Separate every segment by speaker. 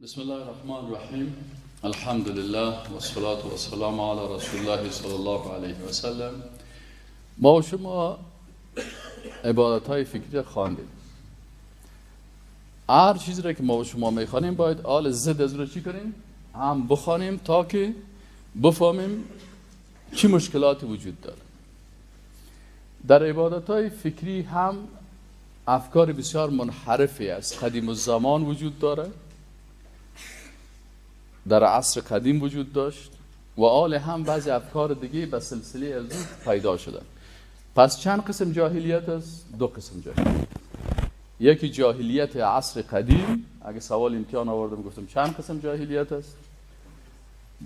Speaker 1: بسم الله الرحمن الرحیم. الحمد لله والصلاة والسلام علی رسول الله صلی الله علیه و سلم. ما و شما عبادت های فکری خواندیم. هر چیزی را که ما و شما میخوانیم باید آل ضد از رو چی کنیم؟ هم بخوانیم تا که بفهمیم چی مشکلاتی وجود داره. در عبادت های فکری هم افکار بسیار منحرفی از قدیم الزمان وجود داره، در عصر قدیم وجود داشت و آل هم بعضی افکار دیگه به سلسله از او پیدا شدن. پس چند قسم جاهلیت است؟ دو قسم جاهلیت. یکی جاهلیت عصر قدیم. اگه سوال امتحان آوردم گفتم چند قسم جاهلیت است،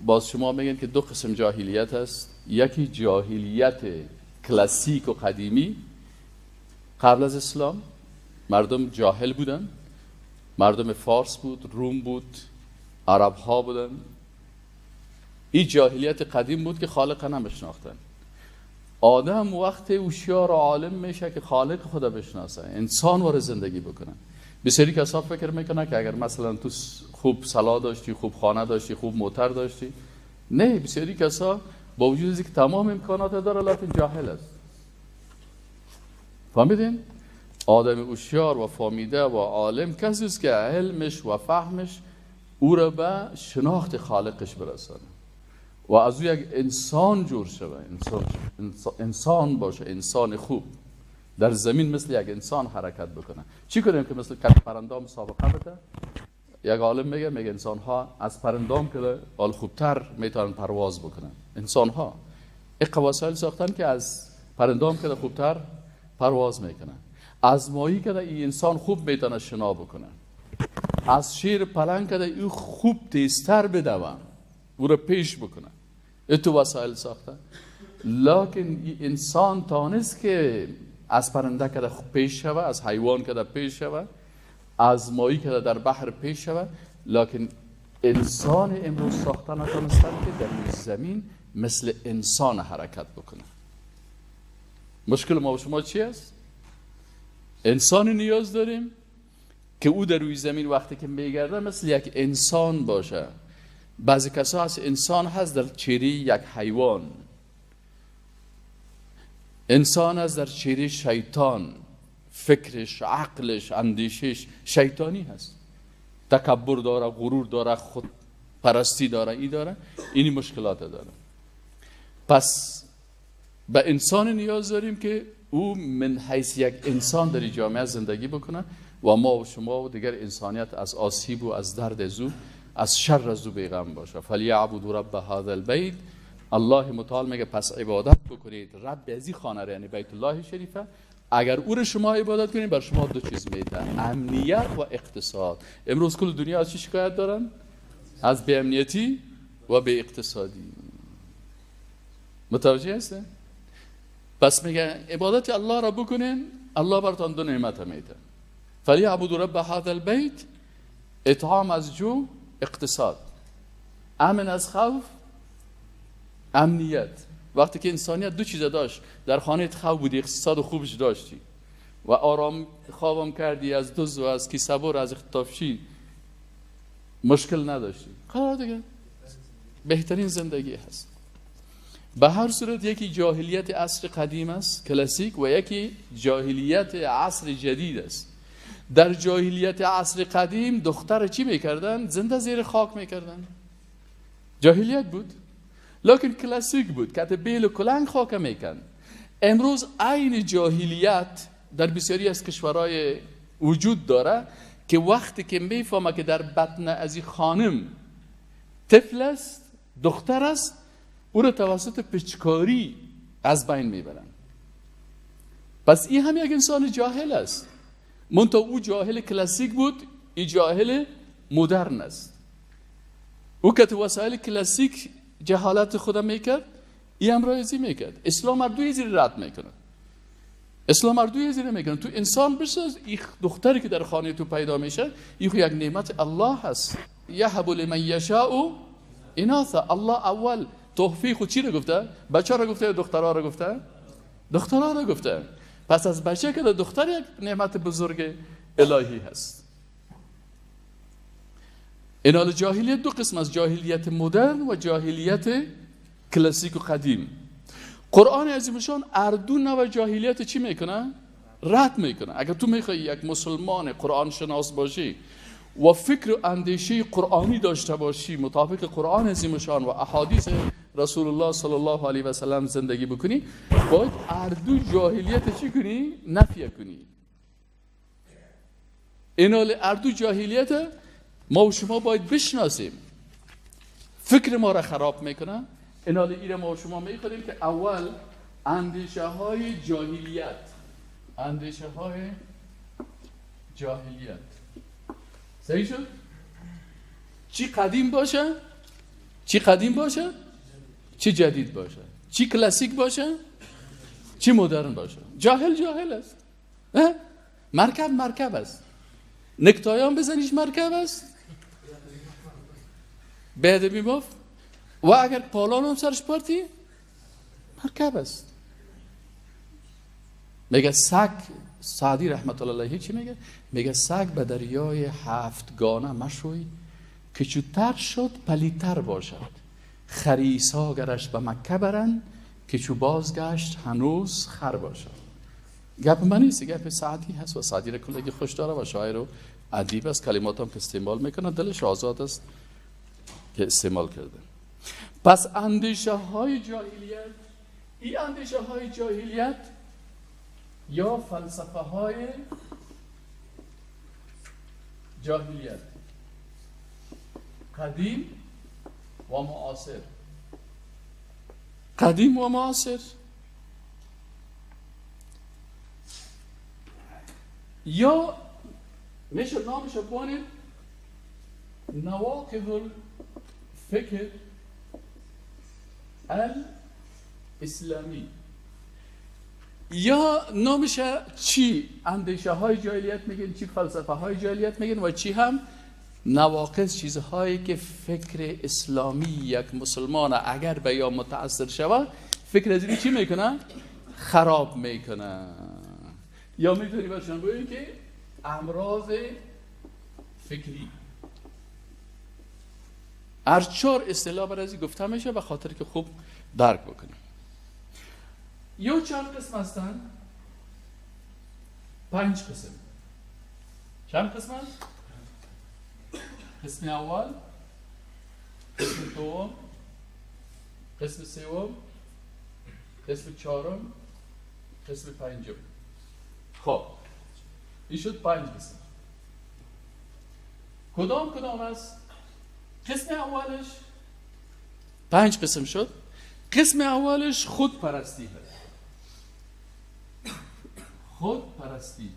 Speaker 1: باز شما میگین که دو قسم جاهلیت است. یکی جاهلیت کلاسیک و قدیمی، قبل از اسلام مردم جاهل بودن، مردم فارس بود، روم بود، عرب ها بودن. این جاهلیت قدیم بود که خالق نمیشناختن. آدم وقت هوشیار و عالم میشه که خالق خدا بشناسه، انسان وار زندگی بکنه. بسیاری کسا فکر میکنه که اگر مثلا تو خوب سلا داشتی، خوب خانه داشتی، خوب موتر داشتی، نه، بسیاری کسا با وجود اینکه تمام امکانات داره لکن جاهل است. فهمیدین؟ آدم هوشیار و فهمیده و عالم کسی است که علمش و فهمش او را به شناخت خالقش برسانه و از او یک انسان جور شوه، انسان باشه، انسان خوب در زمین مثل یک انسان حرکت بکنه. چی کنیم که مثل کت پرنده مسابقه بده؟ یک عالم میگه انسان ها از پرندام که حال خوبتر میتونن پرواز بکنن. انسان ها یک وسایل ساختن که از پرندام که خوبتر پرواز میکنن، از ماهی که این انسان خوب میتونه شنا بکنه، از شیر پلنگ که او خوب تیزتر بدوه، او رو پیش بکنه. اتو وسایل ساخته. لکن انسان تانست که از پرنده که پیش شوه، از حیوان که پیش شوه، از ماهی که در بحر پیش شوه، لکن انسان امروز ساخته نتانستن که در زمین مثل انسان حرکت بکنه. مشکل ما و شما چی است؟ انسان نیاز داریم که او در روی زمین وقتی که میگرده مثل یک انسان باشه. بعضی کسا هست انسان هست در چهره یک حیوان، انسان هست در چهره شیطان، فکرش، عقلش، اندیشش شیطانی هست، تکبر داره، غرور داره، خود پرستی داره، ای داره، اینی مشکلات داره. پس به انسان نیاز داریم که او من حیث یک انسان در جامعه زندگی بکنه و ما و شما و دیگر انسانیت از آسیب و از درد از او، از شر از او بیغم باشه. فلیعبدوا رب هذا البیت. الله متعال میگه پس عبادت بکنید رب از این خانه، یعنی بیت الله شریفه. اگر او رو شما عبادت کنید بر شما دو چیز میده، امنیت و اقتصاد. امروز کل دنیا از چی شکایت دارن؟ از بی امنیتی و بی اقتصادی. متوجه هستین؟ پس میگه عبادت الله را بکنین، الله براتون دو نعمت میده. فلیعبدوا رب هذا البیت، اطعام از جو، اقتصاد، امن از خوف، امنیت. وقتی که انسانیت دو چیز داشت، در خانه خواب بودی، اقتصاد خوبش داشتی و آرام خوابم کردی، از دزد و از کیسه‌بر، از اختطافچی مشکل نداشتی، قرار دیگه بهترین زندگی هست. به هر صورت یکی جاهلیت عصر قدیم است، کلاسیک، و یکی جاهلیت عصر جدید است. در جاهلیت عصر قدیم دختر چی میکردن؟ زنده زیر خاک میکردن. جاهلیت بود، لکن کلاسیک بود که بیل و کلنگ خاک میکن. امروز عین جاهلیت در بسیاری از کشورهای وجود داره که وقتی که میفهمه که در بطن از این خانم طفل است، دختر است، او را توسط پچکاری از بین میبرن. پس این هم یک انسان جاهل است، منتها او جاهل کلاسیک بود، این جاهل مدرن است. او که تو وسایل کلاسیک جهالت خودم میکرد، این هم رایزی میکرد. اسلام هر دوی زیر رد میکنه، اسلام هر دوی زیر میکنه. تو انسان بساز، این دختری که در خانه تو پیدا میشه، این یک نعمت الله هست. یهب لمن یشاء اناثا. الله اول توفیق چی رو گفته؟ بچه رو گفته یا دخترها رو گفته؟ دخترها رو گفته. پس از بچه که دختر یک نعمت بزرگ الهی هست. اینال جاهلیت دو قسم از جاهلیت مدرن و جاهلیت کلاسیک و قدیم. قرآن عظیمشان اردو نوع جاهلیت چی میکنه؟ رد میکنه. اگر تو میخوای یک مسلمان قرآن شناس باشی و فکر و اندیشه قرآنی داشته باشی، مطابق قرآن عظیمشان و احادیث رسول الله صلی الله علیه و سلم زندگی بکنی، باید اردو جاهلیت چی کنی؟ نفی کنی. اینال اردو جاهلیت ما و شما باید بشناسیم، فکر ما را خراب میکنه. اینال ایره ما و شما میخوریم که اول اندیشه های جاهلیت، اندیشه های جاهلیت صحیح شد؟ چی قدیم باشه؟ چی قدیم باشه؟ چی جدید باشه؟ چی کلاسیک باشه؟ چی مدرن باشه؟ جاهل جاهل است، مرکب مرکب است، نکتایان بزنیش مرکب است، بعد میباف و اگر پالان هم سرش پارتی مرکب است. میگه سگ، سعدی رحمت الله علیه چی میگه؟ میگه سگ به دریای هفتگانه مشوی که چوتر شد پلیتر باشد، خریسا گرش به مکه برن که چو بازگشت هنوز خر باشد. گپ من نیست، گپ سعدی هست و سعدی را کلگی خوش داره و شاعر و ادیب است، کلمات هم که استعمال میکنه دلش آزاد است که استعمال کرده. پس اندیشه های جاهلیت، این اندیشه های جاهلیت یا فلسفه های جاهلیت قدیم و معاصر، قدیم و معاصر، یا میشه نامش بانید نواقض الفکر الاسلامی، یا نامش چی اندیشه های جاهلیت میگن، چی فلسفه های جاهلیت میگن و چی هم نواقض، چیزهایی که فکر اسلامی یک مسلمان اگر به یا متاثر شود فکر از این چی میکنه؟ خراب میکنه. یا میتونی برشان بگویی که امراض فکری. هر چهار اصطلاح بر از گفته میشه به خاطر که خوب درک بکنیم. یا چند قسم هستن؟ 5 قسم. چند قسم هست؟ قسم اول، قسم دوم، قسم سوم، قسم چهارم، قسم پنجم. خب این شد 5 قسم. کدام کدام است؟ قسم اولش 5 قسم شد. قسم اولش خودپرستی هست. خودپرستی.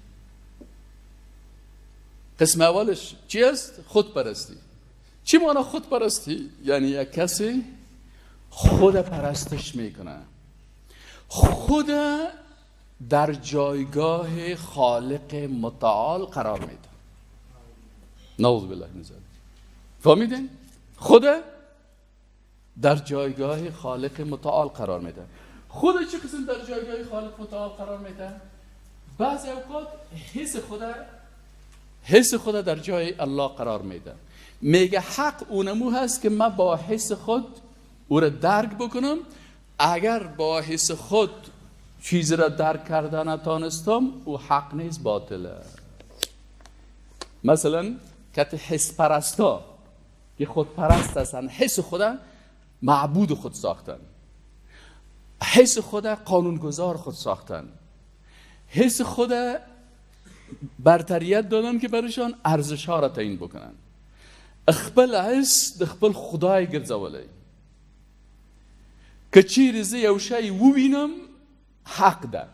Speaker 1: قسم اولش چی است؟ خودپرستی. چی معنی خودپرستی؟ یعنی یک کسی خود پرستش میکنه، خود در جایگاه خالق متعال قرار میده. نعوذ بالله من ذلک. فهمیدین؟ خود در جایگاه خالق متعال قرار میده. خود چه قسم در جایگاه خالق متعال قرار میده؟ بعضی اوقات حس خود در جای الله قرار میده. میگه حق اونمو هست که من با حس خود او را درک بکنم. اگر با حس خود چیز را درک کرده نتانستم، او حق نیست، باطله. مثلا کت حس پرستا که خود پرست هستن، حس خود معبود خود ساختن، حس خود قانونگذار خود ساختن، حس خود برتریت دادن که برشان ارزش ها را تعیین بکنن. خپل حس د خپل خدای ګرځولی. که چیرې زه یو شی ووینم حق ده،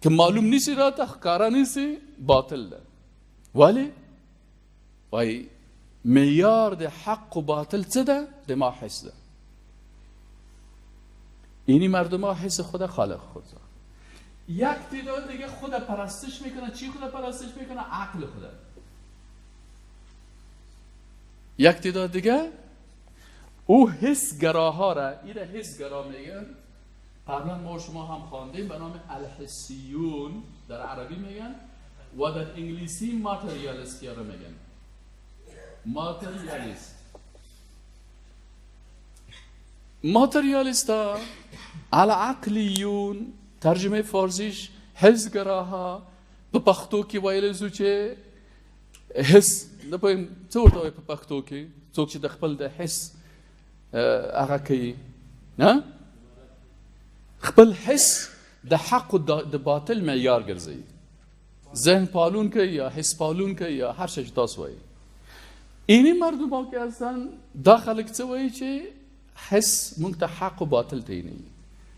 Speaker 1: که معلوم نیسی راته، ښکاره نیسی، باطل ده. ولی وای معیار د حق و باطل څه ده؟ د ما حس ده. اینی مردم ها حس خود خالق خود ساخت. یک تعداد دیگه خود پرستش میکنه. چی خود پرستش میکنه؟ عقل خود. یک تعداد دیگه او حسگراها را، ایره حسگرا میگن. قبلا ما شما هم خواندیم به نام الحسیون در عربی میگن. و در انگلیسی materialist را میگن. materialist، materialist ها، العقلیون، ترجمه فارسیش حسگراها، په پښتو کې ویلی سو چې حس، نه پوهېږم څه ورته وایي په پښتو کې، څوک چې د خپل د حس هغه کوي، نه خپل حس د حق او د باطل معیار ګرځوي، ذهن پالونکی یا حس پالونکی یا هر څه چې تاسو وایي. اینی مردم که هستن دا خلک څه وایي چې حس مونږ ته حق و باطل تعینوي،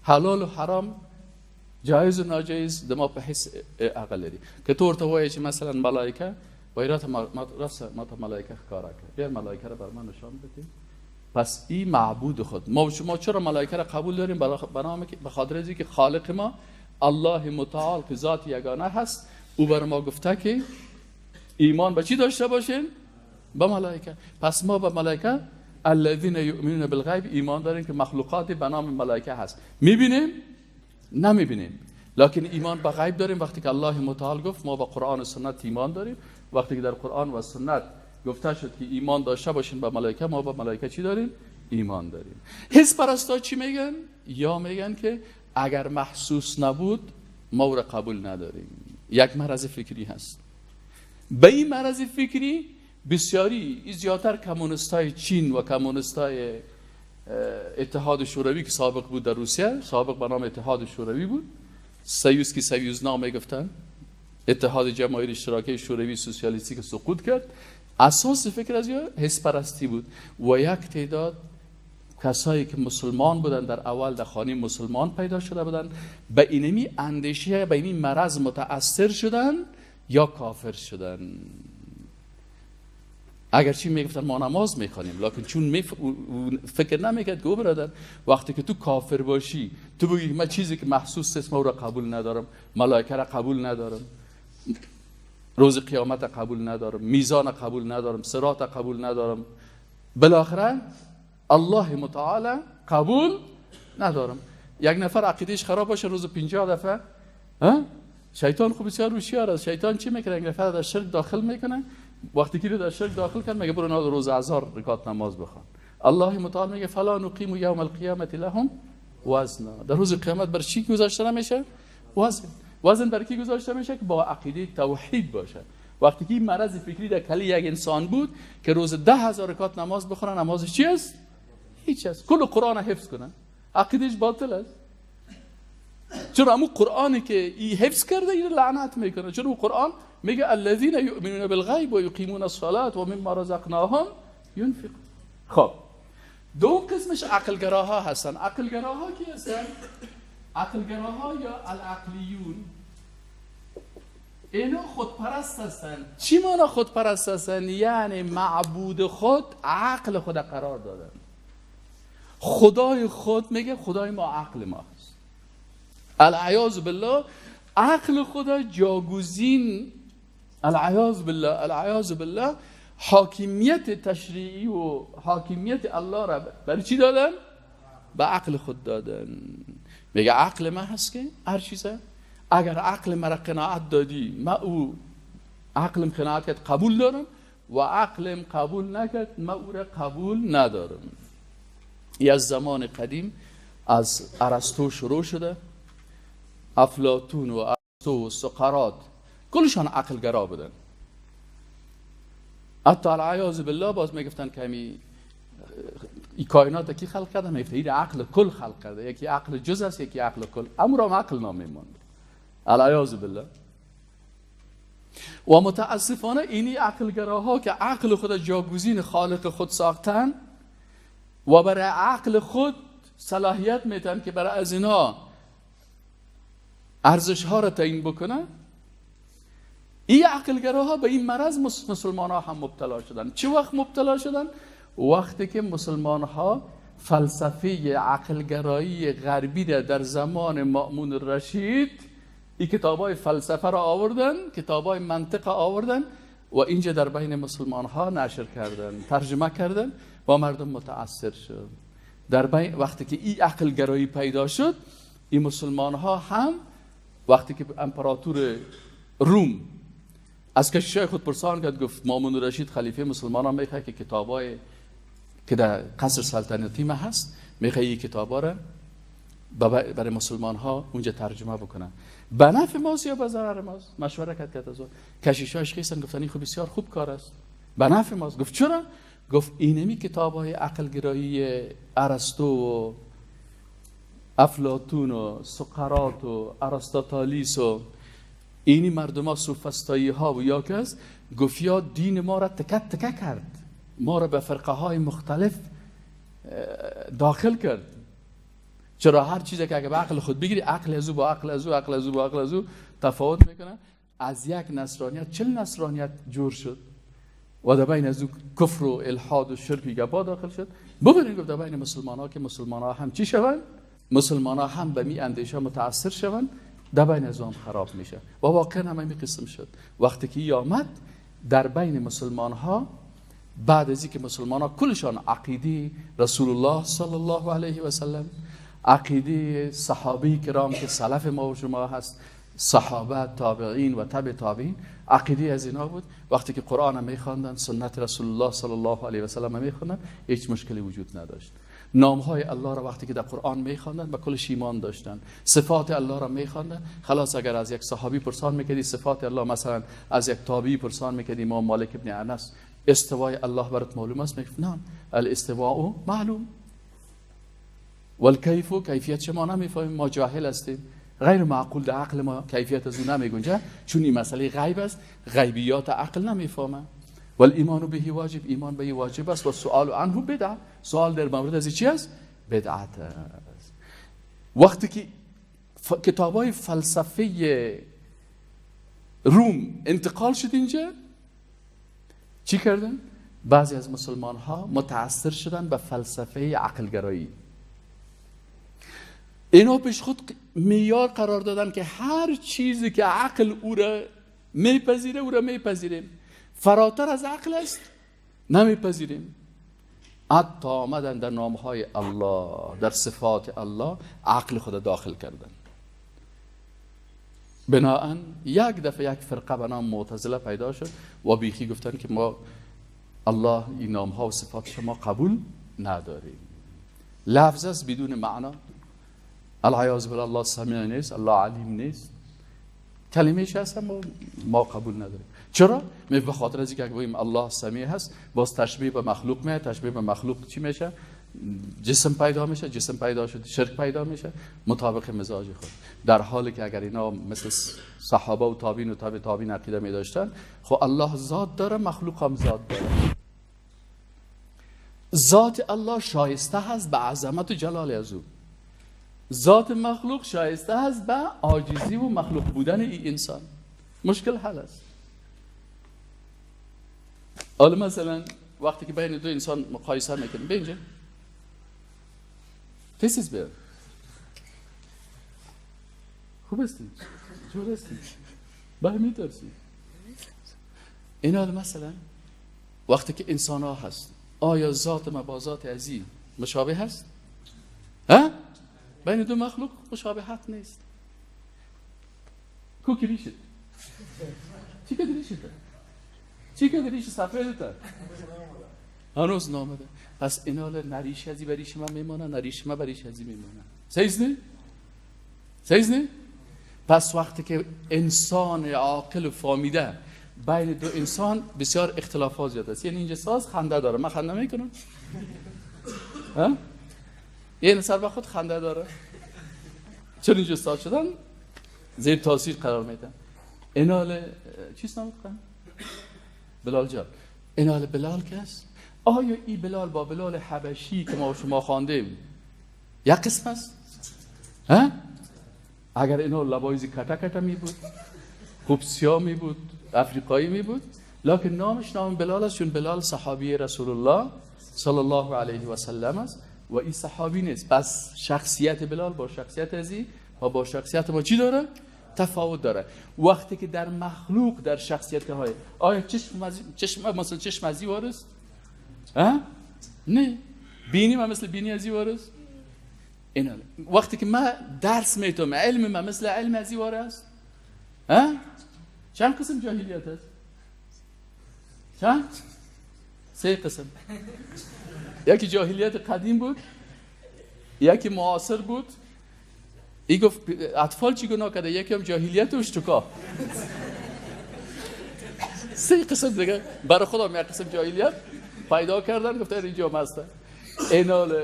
Speaker 1: حلال و حرام، جایز و ناجایز د ما په حس هغه لري. که ته ورته وایې چې مثلا ملایکه، وایي راته ما ته ملایکه ښکاره کړه، بیا ملایکه را بر من نشان بده. پس این معبود خود ما، شما چرا ملایکه را قبول داریم؟ به خاطر از اینکه خالق ما الله متعال که ذات یگانه هست، او بر ما گفته که ایمان به چی داشته باشین؟ به ملائکه. پس ما به ملائکه الذین یؤمنون بالغیب ایمان داریم که مخلوقات به نام ملائکه هست. میبینیم؟ نمیبینیم، لکن ایمان به غیب داریم. وقتی که الله متعال گفت ما به قرآن و سنت ایمان داریم، وقتی که در قرآن و سنت گفته شد که ایمان داشته باشین به ملائکه، ما به ملائکه چی داریم؟ ایمان داریم. حس پرستا چی میگن؟ یا میگن که اگر محسوس نبود ما او را قبول نداریم. یک مرض فکری هست. به این مرض فکری بسیاری زیادتر کمونیستای چین و کمونیستای اتحاد شوروی که سابق بود در روسیه، سابق به نام اتحاد شوروی بود، سیوز که سیوز نام میگفتن، اتحاد جماهیر اشتراکی شوروی سوسیالیستی که سقوط کرد، اساس فکر از یا حس پرستی بود و یک تعداد کسایی که مسلمان بودن در اول در خانه مسلمان پیدا شده بودن، به اینمی اندیشه، به اینمی مرض متاثر شدن یا کافر شدن. اگرچه میگفتن ما نماز میخوانیم، لکن چون فکر نمیکرد که او برادر وقتی که تو کافر باشی، تو بگی من چیزی که محسوس است ما را قبول ندارم، ملائکه را قبول ندارم، روز قیامت قبول ندارم، میزان قبول ندارم، صراط قبول ندارم، بالاخره الله متعال قبول ندارم. یک نفر عقیدهش خراب باشه روز 50 دفعه، شیطان خوب بسیار هوشیار است. شیطان چی میکنه؟ یک نفر در شرک داخل میکنه، وقتی که در شرک داخل کرد میگه برو روز 1000 رکعت نماز بخوان. الله متعال میگه فلا نقیم یوم القیامت لهم وزنا. در روز قیامت بر چی گذاشته نمیشه؟ وزن. وزن بر کی گذاشته میشه؟ که با عقیده توحید باشه. وقتی که این مرض فکری در کلی یک انسان بود که روز 10,000 رکعت نماز بخونه، نمازش چی است؟ هیچ است. کل قرآن حفظ کنه، عقیدهش باطل است. چون امو قرآنی که ای حفظ کرده این لعنت میکنه. چون او قرآن میگه الذین یؤمنون بالغیب و یقیمون الصلاة و مما رزقناهم ینفقون. خب دو قسمش عقلگراها هستن. عقلگراها کی هستن؟ عقلگراها یا العقلیون، اینا خودپرست هستن. چی مانا خودپرست هستن؟ یعنی معبود خود عقل خود قرار دادن. خدای خود میگه خدای ما عقل ما هست. العیاذ بالله عقل خدا جاگزین، العیاذ بالله، العیاذ بالله حاکمیت تشریعی و حاکمیت الله را برای چی دادن؟ به عقل خود دادن. میگه عقل ما هست که هر چیزه، اگر عقل مرا قناعت دادی ما او عقلم قناعت کرد قبول دارم، و عقلم قبول نکرد ما او را قبول ندارم. ای از زمان قدیم از ارسطو شروع شده، افلاطون و ارسطو و سقراط کلشان عقلگرا بودن. حتی العیاذ بالله باز میگفتن که همی ای کائنات کی خلق کرده؟ میگفته این عقل کل خلق کرده، یکی عقل جز است یکی عقل کل، امر هم عقل نامیماند العیاذ بالله. و متاسفانه اینی عقلگراها که عقل خود جاگزین خالق خود ساختن و برای عقل خود صلاحیت میتن که برای از اینا ارزش ها را تعیین بکنه، این عقلگراها به این مرض مسلمان ها هم مبتلا شدن. چه وقت مبتلا شدن؟ وقتی که مسلمان ها فلسفه عقلگرایی غربی در زمان مأمون الرشید این کتاب های فلسفه را آوردن، کتاب های منطق آوردن و اینجا در بین مسلمان ها نشر کردن، ترجمه کردن و مردم متاثر شد. در بین وقتی که این عقلگرایی پیدا شد، این مسلمان ها هم وقتی که امپراتور روم از کشیشای خود پرسان کرد، گفت مامون رشید خلیفه مسلمان ها میخواد که کتابای که در قصر سلطنتی ما هست، میخواد این کتابا را برای مسلمان ها اونجا ترجمه بکنن، به نفع ماست یا به ضرر ماست؟ مشوره کرد از کشیشاش خیستن گفتن این خب بسیار خوب کار است، به نفع ماست. گفت چرا؟ گفت اینمی کتاب های عقل گرایی ارسطو و افلاطون و سقراط و ارسطاطالیس و اینی مردم ها سوفسطایی ها و یا کس، گفت یا دین ما را تکه تکه کرد، ما را به فرقه های مختلف داخل کرد. چرا هر چیزی که اگه به عقل خود بگیری، عقل از او با عقل از او، عقل از او با عقل از او تفاوت میکنه. از یک نصرانیت 40 نصرانیت جور شد و در بین از او کفر و الحاد و شرک گپا داخل شد. ببینید گفت در بین مسلمان ها که مسلمان ها هم چی شوند؟ مسلمان ها هم به می اندیشه متاثر شوند، در بین از هم خراب میشه. و واقعا هم همین قسم شد. وقتی که آمد در بین مسلمان ها، بعد از اینکه مسلمان ها کلشان عقیده رسول الله صلی الله علیه و سلم، عقیده صحابه کرام که سلف ما و شما هست، صحابه، تابعین و تبع تابعین، عقیده از اینا بود. وقتی که قرآن میخواندن، سنت رسول الله صلی الله علیه و سلم میخواندن، هیچ مشکلی وجود نداشت. نامهای الله را وقتی که در قرآن میخواندن به کلش ایمان داشتن، صفات الله را میخواندن. خلاص اگر از یک صحابی پرسان میکردی صفات الله، مثلا از یک تابعی پرسان میکردی، امام مالک ابن انس، استوای الله برات معلوم است؟ میگفت نه، الاستواء معلوم والکیف، کیفیت شما نمیفهمیم، ما جاهل هستیم، غیر معقول، در عقل ما کیفیت از اون نمیگنجه، چون این مسئله غیب است، غیبیات عقل نمیفهمه. والایمان به واجب، ایمان به واجب است. و سوال عنه بدعه، سوال در مورد از چی است؟ بدعت است. وقتی که کتابای فلسفه روم انتقال شد اینجا، چی کردن؟ بعضی از مسلمان ها متاثر شدن به فلسفه عقل گرایی. اینا پیش خود معیار قرار دادن که هر چیزی که عقل او را میپذیره او را میپذیریم، فراتر از عقل است نمیپذیریم. حتی آمدن در نامهای الله، در صفات الله عقل خود داخل کردن. بناهن یک دفعه یک فرقه به نام معتزله پیدا شد و بیخی گفتن که ما الله این نامها و صفات شما قبول نداریم، لفظ است بدون معنا، العیاذ بالله، الله سمیع نیست، الله علیم نیست، کلمه‌ش هست اما ما قبول نداریم. چرا؟ می به خاطر از اینکه بگوییم الله سمیع هست، باز تشبیه به مخلوق میاد، تشبیه به مخلوق چی میشه؟ جسم پیدا میشه، جسم پیدا شد شرک پیدا میشه مطابق مزاج خود. در حالی که اگر اینا مثل صحابه و تابعین و تابع تابعین عقیده می داشتن، خب الله ذات داره، مخلوق هم ذات داره. ذات الله شایسته هست به عظمت و جلال از او، ذات مخلوق شایسته هست به عاجزی و مخلوق بودن این انسان. مشکل حل است. حالا مثلا وقتی که بین دو انسان مقایسه میکنیم، بینجا تیسیس بیاد، خوب هستی؟ جور هستی؟ به میترسی؟ این حال مثلا وقتی که انسان ها هست، آیا ذات ما با ذات ازی مشابه هست؟ ها؟ بین دو مخلوق مشابهت نیست. کو کی ریشت؟ چی که ریشت؟ چی که ریش سفید تا؟ هنوز نامده. پس اینال نریش ازی بریش من میمانه، نریش من بریش ازی میمانه. صحیح نه؟ صحیح نه؟ پس وقتی که انسان عاقل و فامیده بین دو انسان بسیار اختلافات زیاد است. یعنی اینجا ساز خنده داره، من خنده میکنم، ها؟ یعنی سر به خود خنده داره، چون اینجا ساز شدن زیر تاثیر قرار میدن. اینال چیز نامد کنم؟ بلال جان. اینال بلال کس؟ آیا ای بلال با بلال حبشی که ما شما خواندیم یک قسم است؟ ها؟ اگر اینا لبایزی کتا کتا می بود، خوب سیاه می بود، افریقایی می بود، لکن نامش نام بلال است، چون بلال صحابی رسول الله صلی الله علیه و سلم است و این صحابی نیست. پس شخصیت بلال با شخصیت ازی و با شخصیت ما چی داره؟ تفاوت داره. وقتی که در مخلوق در شخصیت های آیا چشم مثل چشم ازی وارست؟ ها؟ نه. بینی ما مثل بینی ازی وارست؟ اینا وقتی که ما درس میتونم علم ما مثل علم ازی وارست؟ ها؟ چند قسم جاهلیت هست؟ چند؟ سه قسم. یکی جاهلیت قدیم بود، یکی معاصر بود. ای گفت اطفال چی گناه کرده؟ یکی هم جاهلیت و اشتکا. سه قسم دیگه برای خودم یک قسم جاهلیت پیدا کردن، گفت اینجا هست. اینال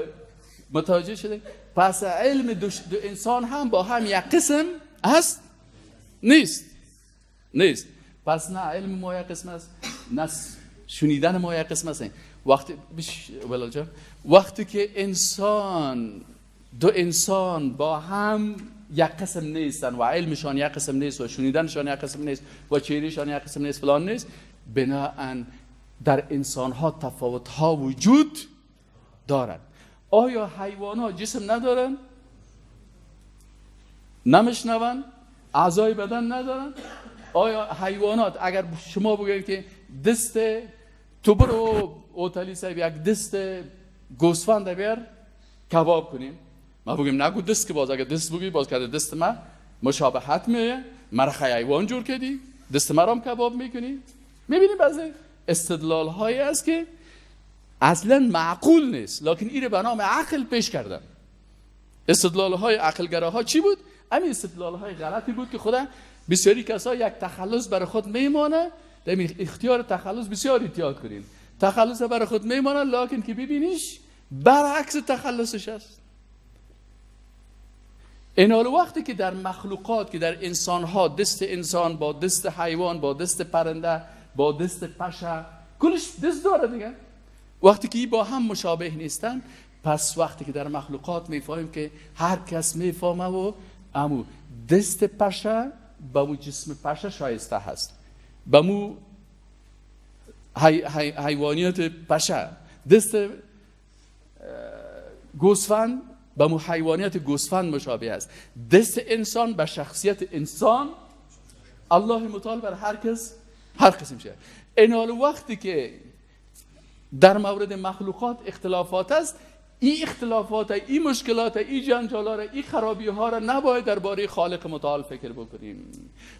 Speaker 1: متوجه شده. پس علم دو انسان هم با هم یک قسم هست نیست. نیست. پس نه علم ما یک قسم است، نه شنیدن ما یک قسم است. وقتی وقتی که انسان دو انسان با هم یک قسم نیستن و علمشان یک قسم نیست و شنیدنشان یک قسم نیست و چهرهشان یک قسم نیست فلان نیست، بناهن در انسان ها تفاوت ها وجود دارند. آیا حیوان ها جسم ندارن؟ نمیشنون؟ اعضای بدن ندارن؟ آیا حیوانات اگر شما بگویید که دست تو برو اوتالی صاحب یک دست گوسفند بیار کباب کنیم، ما بگیم نگو دست که باز اگر دست بگی باز کرده دست ما مشابهت میه، مرا حیوان جور کردی دست مرا هم کباب میکنی. میبینیم بعضی استدلال هایی است که اصلا معقول نیست، لکن ایره به نام عقل پیش کردن. استدلال های عقلگراها چی بود؟ همین استدلال های غلطی بود که خدا بسیاری کسا یک تخلص برای خود میمانه، در اختیار تخلص بسیار احتیاط کنیم، تخلص برای خود میمانه لکن که ببینیش برعکس تخلصش است. این حال وقتی که در مخلوقات که در انسان ها دست انسان با دست حیوان با دست پرنده با دست پشه کلش دست داره دیگه، وقتی که با هم مشابه نیستن، پس وقتی که در مخلوقات میفهمیم که هر کس میفهمه و امو دست پشه به مو جسم پشه شایسته هست، به مو حیوانیت پشه، دست گوسفند به مو حیوانیت گوسفند مشابه است، دست انسان به شخصیت انسان. الله متعال بر هر کس هر قسم شه. این حال وقتی که در مورد مخلوقات اختلافات است، این اختلافات، این مشکلات، این جنجال را، این خرابی ها را نباید درباره خالق متعال فکر بکنیم.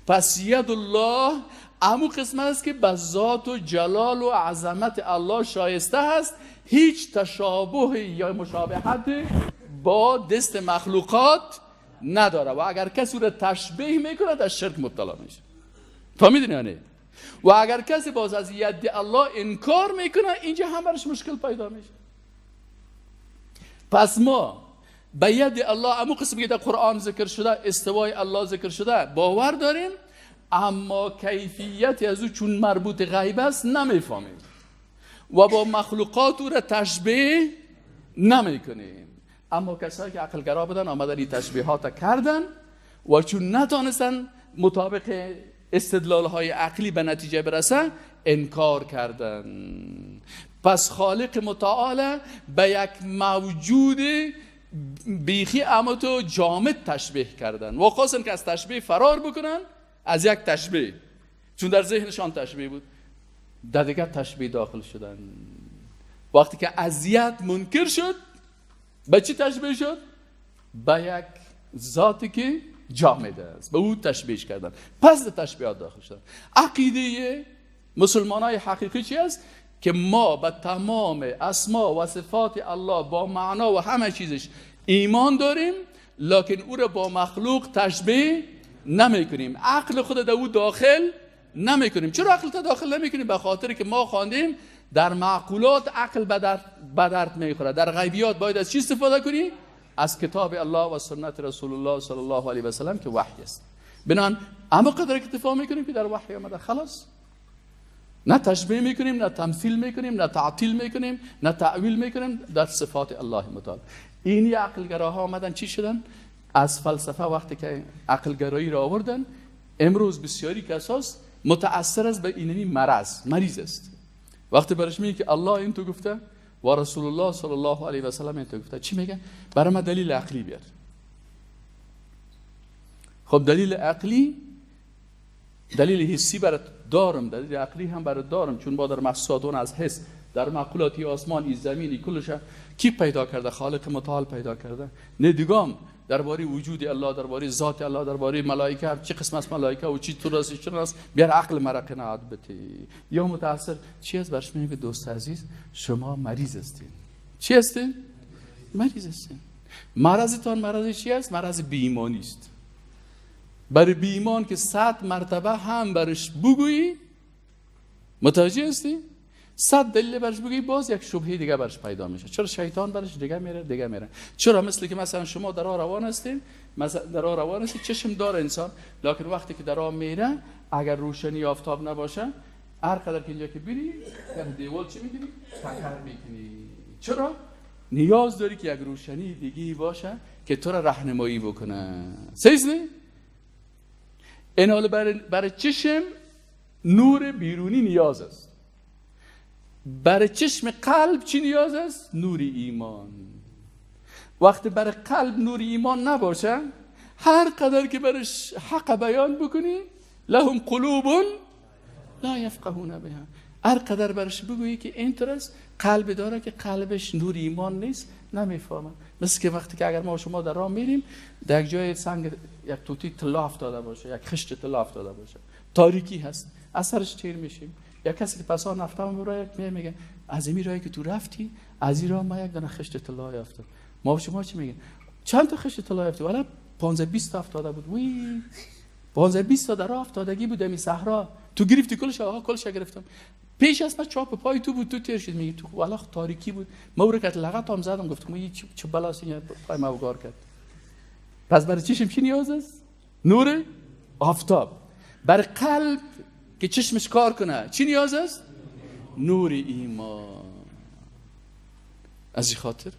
Speaker 1: پس ید الله امو قسم است که به ذات و جلال و عظمت الله شایسته است، هیچ تشابه یا مشابهت با دست مخلوقات نداره و اگر کسی را تشبیه میکنه در شرک مبتلا میشه. فهمیدین یعنی؟ و اگر کسی باز از ید الله انکار میکنه اینجا هم برش مشکل پیدا میشه. پس ما به ید الله امو قسمی که در قرآن ذکر شده، استوای الله ذکر شده باور داریم، اما کیفیت از او چون مربوط غیب است نمیفهمیم و با مخلوقات او را تشبیه نمیکنیم. اما کسایی که عقلگرا بودن آمدن این تشبیهات کردن و چون نتانستن مطابق استدلال های عقلی به نتیجه برسه انکار کردن. پس خالق متعال به یک موجود بیخی امتو جامد تشبیه کردن و خواستن که از تشبیه فرار بکنن از یک تشبیه، چون در ذهنشان تشبیه بود، در دیگر تشبیه داخل شدن. وقتی که اذیت منکر شد به چی تشبیه شد؟ به یک ذاتی که جامد است، به او تشبیه کردن. پس در تشبیهات داخل شدن. عقیده مسلمان های حقیقی چی است؟ که ما به تمام اسما و صفات الله با معنا و همه چیزش ایمان داریم، لکن او را با مخلوق تشبیه نمی کنیم، عقل خود در او داخل نمی کنیم. چرا عقل تا داخل نمی کنیم؟ به خاطر که ما خواندیم در معقولات عقل به درد میخوره، در غیبیات باید از چی استفاده کنی؟ از کتاب الله و سنت رسول الله صلی الله علیه و سلم که وحی است. بنان اما قدر اکتفا میکنیم که در وحی آمده، خلاص. نه تشبیه میکنیم، نه تمثیل میکنیم، نه تعطیل میکنیم، نه تعویل میکنیم در صفات الله متعال. این یه عقلگراها آمدن چی شدن؟ از فلسفه وقتی که عقلگرایی را آوردن، امروز بسیاری کساس متأثر است به اینمی مرض، مریض است. وقتی برش میگه که الله این تو گفته و رسول الله صلی الله علیه و سلم این تو گفته، چی میگه؟ برای ما دلیل عقلی بیار. خب دلیل عقلی، دلیل حسی برات دارم، دلیل عقلی هم برات دارم، چون با در محسوسات از حس در معقولاتی آسمانی زمینی کلش کی پیدا کرده؟ خالق متعال پیدا کرده. نه دیگام درباره وجود الله، درباره ذات الله، درباره ملائکه، چه قسم از ملائکه و چی طور است، چه است، بیار عقل مرا قناعت بده. یا متأثر چی از برش میگه دوست عزیز شما مریض هستین. چی هستین؟ مریض هستین. مرضتان مرض چی است؟ مرض بی‌ایمانی است. برای بی‌ایمان که 100 مرتبه هم برش بگویی، متوجه هستی؟ 100 دلیل برش بگویی، باز یک شبهه دیگه برش پیدا میشه. چرا شیطان برش دیگه میره دیگه میره؟ چرا مثل که مثلا شما در راه روان هستین، مثلا در راه روان هستی، چشم داره انسان، لکن وقتی که در راه میره اگر روشنی آفتاب نباشه، هر قدر که اینجا که بری در دیوال چی میگیری؟ تکر میکنی. چرا؟ نیاز داری که یک روشنی دیگه باشه که تو را راهنمایی بکنه. صحیح نه؟ این حال برای چشم نور بیرونی نیاز است. برای چشم قلب چی نیاز است؟ نور ایمان. وقتی برای قلب نور ایمان نباشه، هر قدر که برش حق بیان بکنی، لهم قلوب لا یفقهون بها، هر قدر برش بگویی که اینطور است، قلب داره که قلبش نور ایمان نیست، نمیفهمه. مثل که وقتی که اگر ما شما در راه میریم، در یک جای سنگ یک توتی طلا افتاده باشه، یک خشت طلا افتاده باشه، تاریکی هست، اثرش تیر میشیم. یک کسی که پسا نفتم برای یک میگه از این راهی که تو رفتی، از این راه ما یک دانه خشت طلا یافتم. ما شما چی میگین؟ چند تا خشت طلا یافتی؟ والا 15 20 تا افتاده بود. وی 15 20 تا در راه افتادگی بود می صحرا. تو گرفتی کلش؟ آقا کلش گرفتم. پیش از من چاپ پای تو بود، تو تیر شد. میگه تو والا تاریکی بود، ما او رو که لغت هم زدم، گفتم این چه بلاست این پای ما وگار کرد. پس برای چشم چی نیاز است؟ نور آفتاب. برای قلب که چشمش کار کنه چی نیاز است؟ نور ایمان. از این خاطر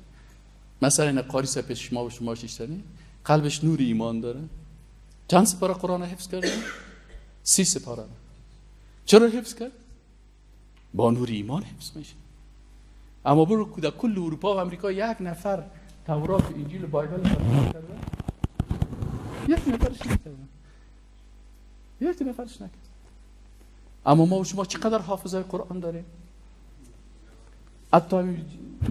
Speaker 1: مثلا این قاری صاحب پیش شما و شما شیشتنی قلبش نور ایمان داره. چند سپاره قرآن حفظ کرده؟ 30 سپاره. چرا حفظ کرد؟ با نور ایمان حفظ میشه. اما برو در کل اروپا و امریکا یک نفر تورات و انجیل و بایبل ترجمه کرده؟ یک نفرش نکرده. یک نفرش نکرد. اما ما و شما چقدر حافظه قرآن داریم؟ حتی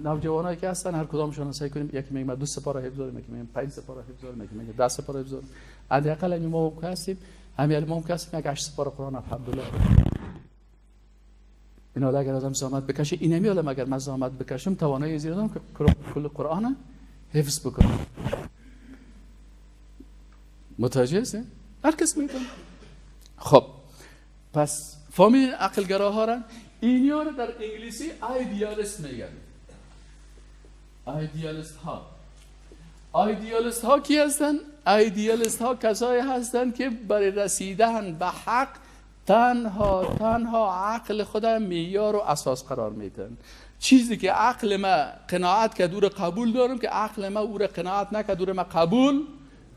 Speaker 1: نوجوانایی که هستن هر کدامشون سعی کنیم، یکی میگه من 2 سپاره حفظ دارم، یکی میگه 5 سپاره حفظ دارم، یکی میگه 10 سپاره حفظ دارم. حداقل همین ما که هستیم، همین ما که هستیم یک 8 سپاره قرآن الحمدلله. اینا اگر آدم زحمت بکشه، اینمی حالا اگر من زحمت بکشم توانایی زیاد دارم که کل قرآن حفظ بکنم. متوجه هستین؟ هر کس میتونه. خب پس فهمیدین عقلگراها را؟ اینیا رو در انگلیسی idealist میگن. ایدیالیست ها. ایدیالیست ها کی هستن؟ ایدیالیست ها کسایی هستن که برای رسیدن به حق تنها عقل خود معیار و اساس قرار میدن. چیزی که عقل ما قناعت کرد او رو قبول دارم، که عقل ما او رو قناعت نکرد او رو ما قبول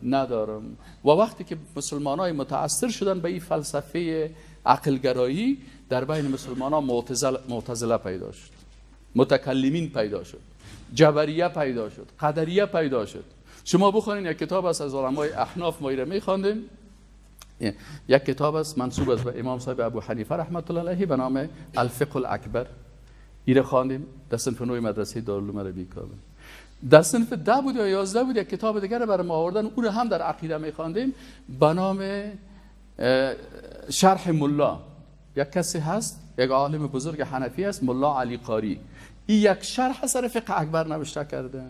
Speaker 1: ندارم. و وقتی که مسلمانای متاثر شدن به این فلسفه عقلگرایی، در بین مسلمان ها معتزله پیدا شد، متکلمین پیدا شد، جبریه پیدا شد، قدریه پیدا شد. شما بخونین یک کتاب است از علمای احناف، ما ایره میخواندیم، یک کتاب است منسوب است به امام صاحب ابو حنیفه رحمت الله علیه به نام الفقه الاکبر. ایره خواندیم در صنف 9 مدرسه دارالعلوم عربی کابل. در صنف 10 بود یا 11 بود یک کتاب دیگر برای ما آوردن، او رو هم در عقیده میخواندیم به نام شرح ملا. یک کسی هست، یک عالم بزرگ حنفی است، ملا علی قاری. این یک شرح سر فقه اکبر نوشته کرده.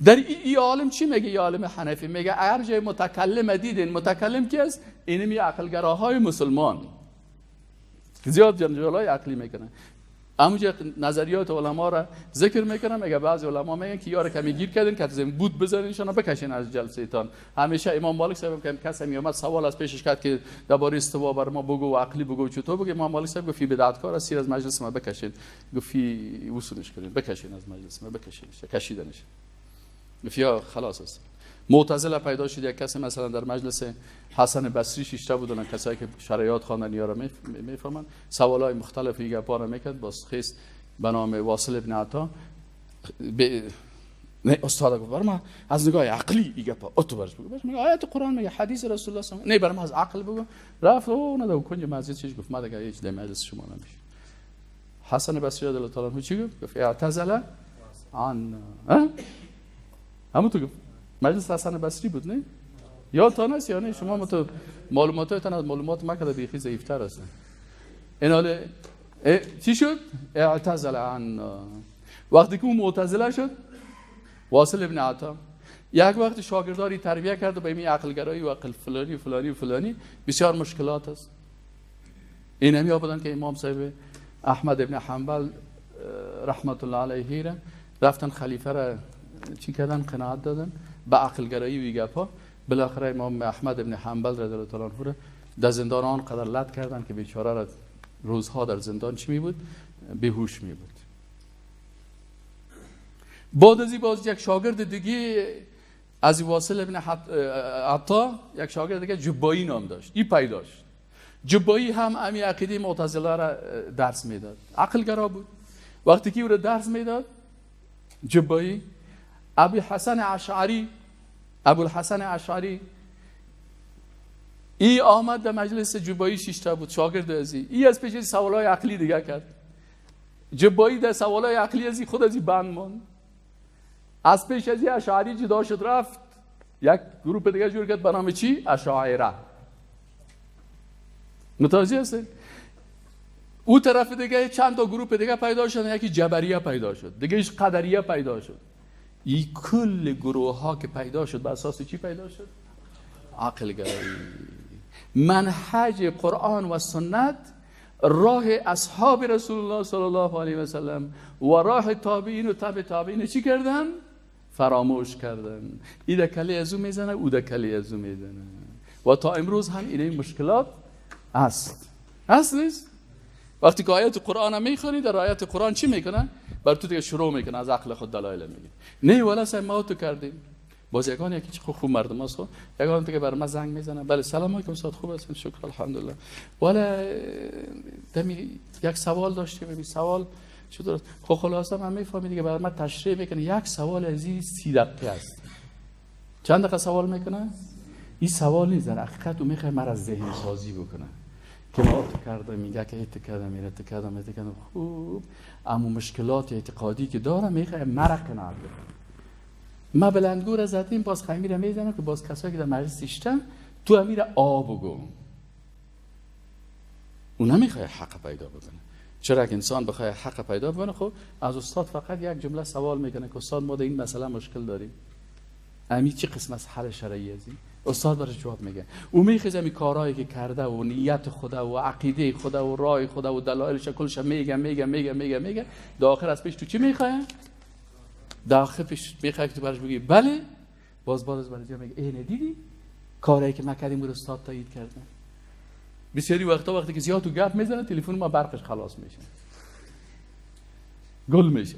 Speaker 1: در این عالم چی میگه؟ این عالم حنفی میگه هر جای متکلم دیدین، متکلم کی است؟ اینمی عقلگراهای مسلمان زیاد جنجالای عقلی میکنن. همونجا نظریات علما را ذکر میکنم. میگه بعضی علما میگن که یار کمی گیر کردین که زمین بود بزنینشون بکشین از جلسه تان. همیشه امام مالک صاحب که کسی میومد سوال از پیشش کرد که درباره استوا بر ما بگو و عقلی بگو چطور بگو، امام مالک صاحب گفت بدعتکار است، از مجلس ما بکشین. گفت وصولش کنین، بکشین از مجلس ما، بکشینش، کشیدنش. گفت یا خلاص است. معتزله پیدا شد، یک کسی مثلا در مجلس حسن بصری شیشته بودن، کسایی که شرعیات خواندن یا را میفهمن، سوالای مختلف دیگه پاره میکرد. باز خیست به نام واصل ابن عطا نه استاد گفت برام از نگاه عقلی دیگه پا اتو برش بگو، برش میگه آیات قرآن میگه حدیث رسول الله صلی الله، نه برام از عقل بگو. رفت او نه کنج مسجد چیز گفت ما دیگه هیچ در مجلس شما نمیشه. حسن بصری رضی الله تعالی عنه چی گفت؟ گفت اعتزل عن همون تو گفت مجلس حسن بصری بود نه؟ یادتان است یا نه؟ شما تو معلوماتتان از معلومات ما که بیخی ضعیف‌تر هستن. این حالا چی شد؟ اعتزل عنا. وقتی که او معتزله شد، واصل ابن عطا یک وقت شاگرداری تربیه کرد و به این عقلگرایی و عقل فلانی فلانی فلانی بسیار مشکلات است. این همی بودن که امام صاحب احمد ابن حنبل رحمت الله علیه را رفتن خلیفه را چی کردن؟ قناعت دادن به عقلگرایی و گپا. بالاخره امام احمد ابن حنبل رضی الله تعالی عنه را در زندان آن قدر لط کردن که بیچاره را روزها در زندان چی می بود؟ بیهوش می بود. بعد از این باز یک شاگرد دیگه از واصل ابن عطا، یک شاگرد دیگه جبایی نام داشت، این پیداش. جبایی هم امی عقیده معتزله را درس میداد، عقلگرا بود. وقتی که او را درس میداد جبایی، ابو حسن اشعری، ابوالحسن اشعری ای آمد در مجلس جبایی شیشته بود، شاگرد ازی. ای از پیش سوالای عقلی دیگه کرد. جبایی در سوالای عقلی ازی خود ازی بند ماند. از پیش ازی اشعری جدا شد رفت یک گروه دیگه جور کرد به نام چی؟ اشاعره. متوجه هستید؟ او طرف دیگه چند تا گروه دیگه پیدا شد، یکی جبریه پیدا شد، دیگه ایش قدریه پیدا شد. این کل گروه ها که پیدا شد به اساس چی پیدا شد؟ عقل گرایی. منهج قرآن و سنت، راه اصحاب رسول الله صلی الله علیه و سلم و راه تابعین و تابع تابعین چی کردن؟ فراموش کردن. این دکلی از او میزنه، او دکلی از او میزنه و تا امروز هم این مشکلات هست. هست نیست؟ وقتی که آیت قرآن هم میخوانی، در آیت قرآن چی میکنه؟ بر تو دیگه شروع میکنه از عقل خود دلایل میگه. نه ولی سه ما تو کردیم. باز یگان یکی چه خوب مردم است، خب یگان دیگه بر ما زنگ میزنه، بله سلام علیکم استاد خوب هستین؟ شکر الحمدلله. ولی دمی یک سوال داشتیم، این سوال چطور؟ خب خلاصه من میفهمی دیگه، بر ما تشریح میکنه. یک سوال از این 30 دقیقه است. چند دقیقه سوال میکنه؟ این سوال نیست، در حقیقت او میخواد مرا ذهن سازی بکنه که ما تو کردم، میگه که ایت کردم، ایت کردم، ایت کردم. خوب اما مشکلات اعتقادی که دارم میخواد مرا قناعت بکنه. ما بلندگو را زدیم، باز خمیر میزنم که باز کسایی که در مجلس شیشتن تو امیر آب بگو. او نمیخواد حق پیدا بکنه. چرا که انسان بخواد حق پیدا بکنه، خب از استاد فقط یک جمله سوال میکنه که استاد ما در این مسئله مشکل داریم، امی چه قسم از حل شرعی از این؟ استاد برش جواب میگه. او میخیزه می کارهایی که کرده و نیت خدا و عقیده خدا و راه خدا و دلایلش کلش میگه میگه میگه میگه میگه. در آخر از پیش تو چی میخواه؟ در آخر پیش میخواه که تو برش بگی بله. باز باز از برش میگه ای ندیدی کارهایی که ما کردیم رو استاد تایید کردن. بسیاری وقتا وقتی که زیاد تو گپ میزنه تلفن ما برقش خلاص میشه، گل میشه.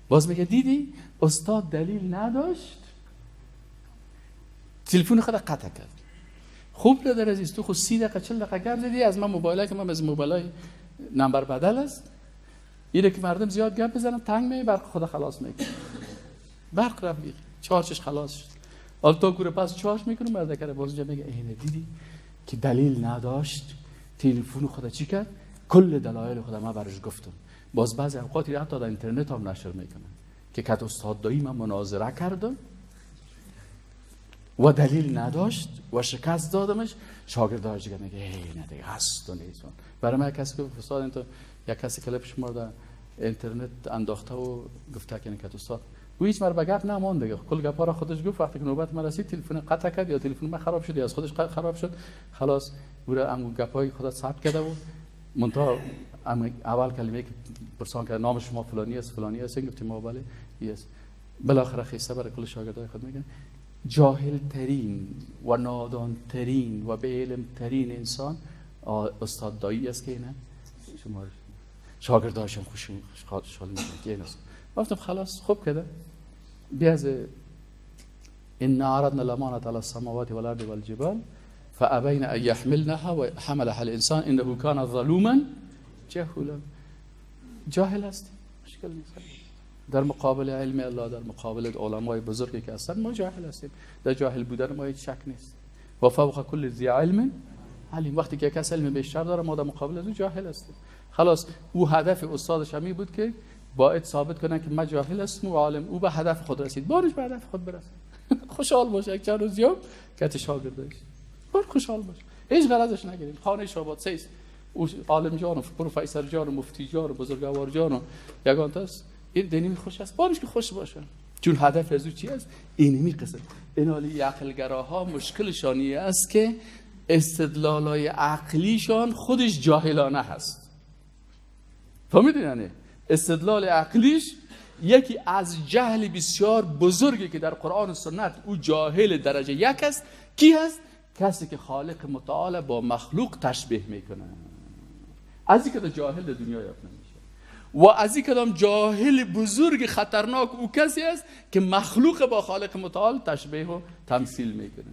Speaker 1: باز میگه دیدی استاد دلیل نداشت، تلفن خود قطع کرد. خوب برادر عزیز تو خود 30 دقیقه 40 دقیقه گپ زدی از من موبایل که من از موبایل نمبر بدل است، اینه که مردم زیاد گپ بزنن تنگ می برق خود خلاص میکنه، برق رفت بیخی چارجش خلاص شد. حالا تا کوره پس چارج میکنه مرد کرده باز اینجا میگه اینه دیدی که دلیل نداشت، تلفن خود چی کرد؟ کل دلایل خود ما برش گفتم. باز بعضی اوقات حتی در اینترنت هم نشر میکنن که کت استاد دایی من مناظره کردم و دلیل نداشت و شکست دادمش. شاگرداش دیگه میگه ای نه دیگه هست و نیست. برای من کسی که استاد انت یک کسی کلیپ شما در اینترنت انداخته و گفته که کت استاد او هیچ مر به گپ نماند دیگه، کل گپا را خودش گفت. وقتی که نوبت من رسید تلفن قطع کرد یا تلفن من خراب شد یا از خودش خراب شد، خلاص او را امو گپای خودت ثبت کرده و منتها اول کلمه که پرسان کرد نام شما فلانی است فلانی است، گفتیم ما بله یس. بالاخره خیسته برای کل شاگردای خود میگن جاهل ترین و نادان ترین و به علم ترین انسان استاد دایی است که اینه شما شاگرداشم خوشحال میشن که این است. گفتم خلاص خوب کده بیاز ان عرضنا الامانه على السماوات والارض والجبال فابين ان يحملنها وحملها الانسان انه كان ظلوما جهولا. جاهل است، مشکل نیست. در مقابل علم الله، در مقابل علمای بزرگی که هستن ما جاهل هستیم. در جاهل بودن ما هیچ شک نیست. و فوق کل ذی علم علیم. وقتی که کس علم بیشتر داره ما در مقابل از او جاهل هستیم. خلاص او هدف استادش همی بود که باید ثابت کنه که ما جاهل هستم و عالم. او به هدف خود رسید، بارش به هدف خود برسد. خوشحال باشه، یک چند روز یا کت شاگردش خوشحال باشه، هیچ غرضش نگیریم. خانه شاباد سیست او عالم جان و پروفسور جان و مفتی جان و بزرگوار جان و یگان تاست، این دینی خوش است، بارش که خوش باشه، چون هدف از او چی است؟ اینمی قسم. این حالی عقلگراها مشکلشانی است که استدلالای عقلیشان خودش جاهلانه هست. فهمیدین؟ یعنی استدلال عقلیش یکی از جهل بسیار بزرگی که در قرآن و سنت او جاهل درجه یک است. کی هست؟ کسی که خالق متعال با مخلوق تشبیه میکنه. از این که جاهل در دنیا یافت نمیشه و از این کدام جاهل بزرگ خطرناک او کسی است که مخلوق با خالق متعال تشبیه و تمثیل میکنه.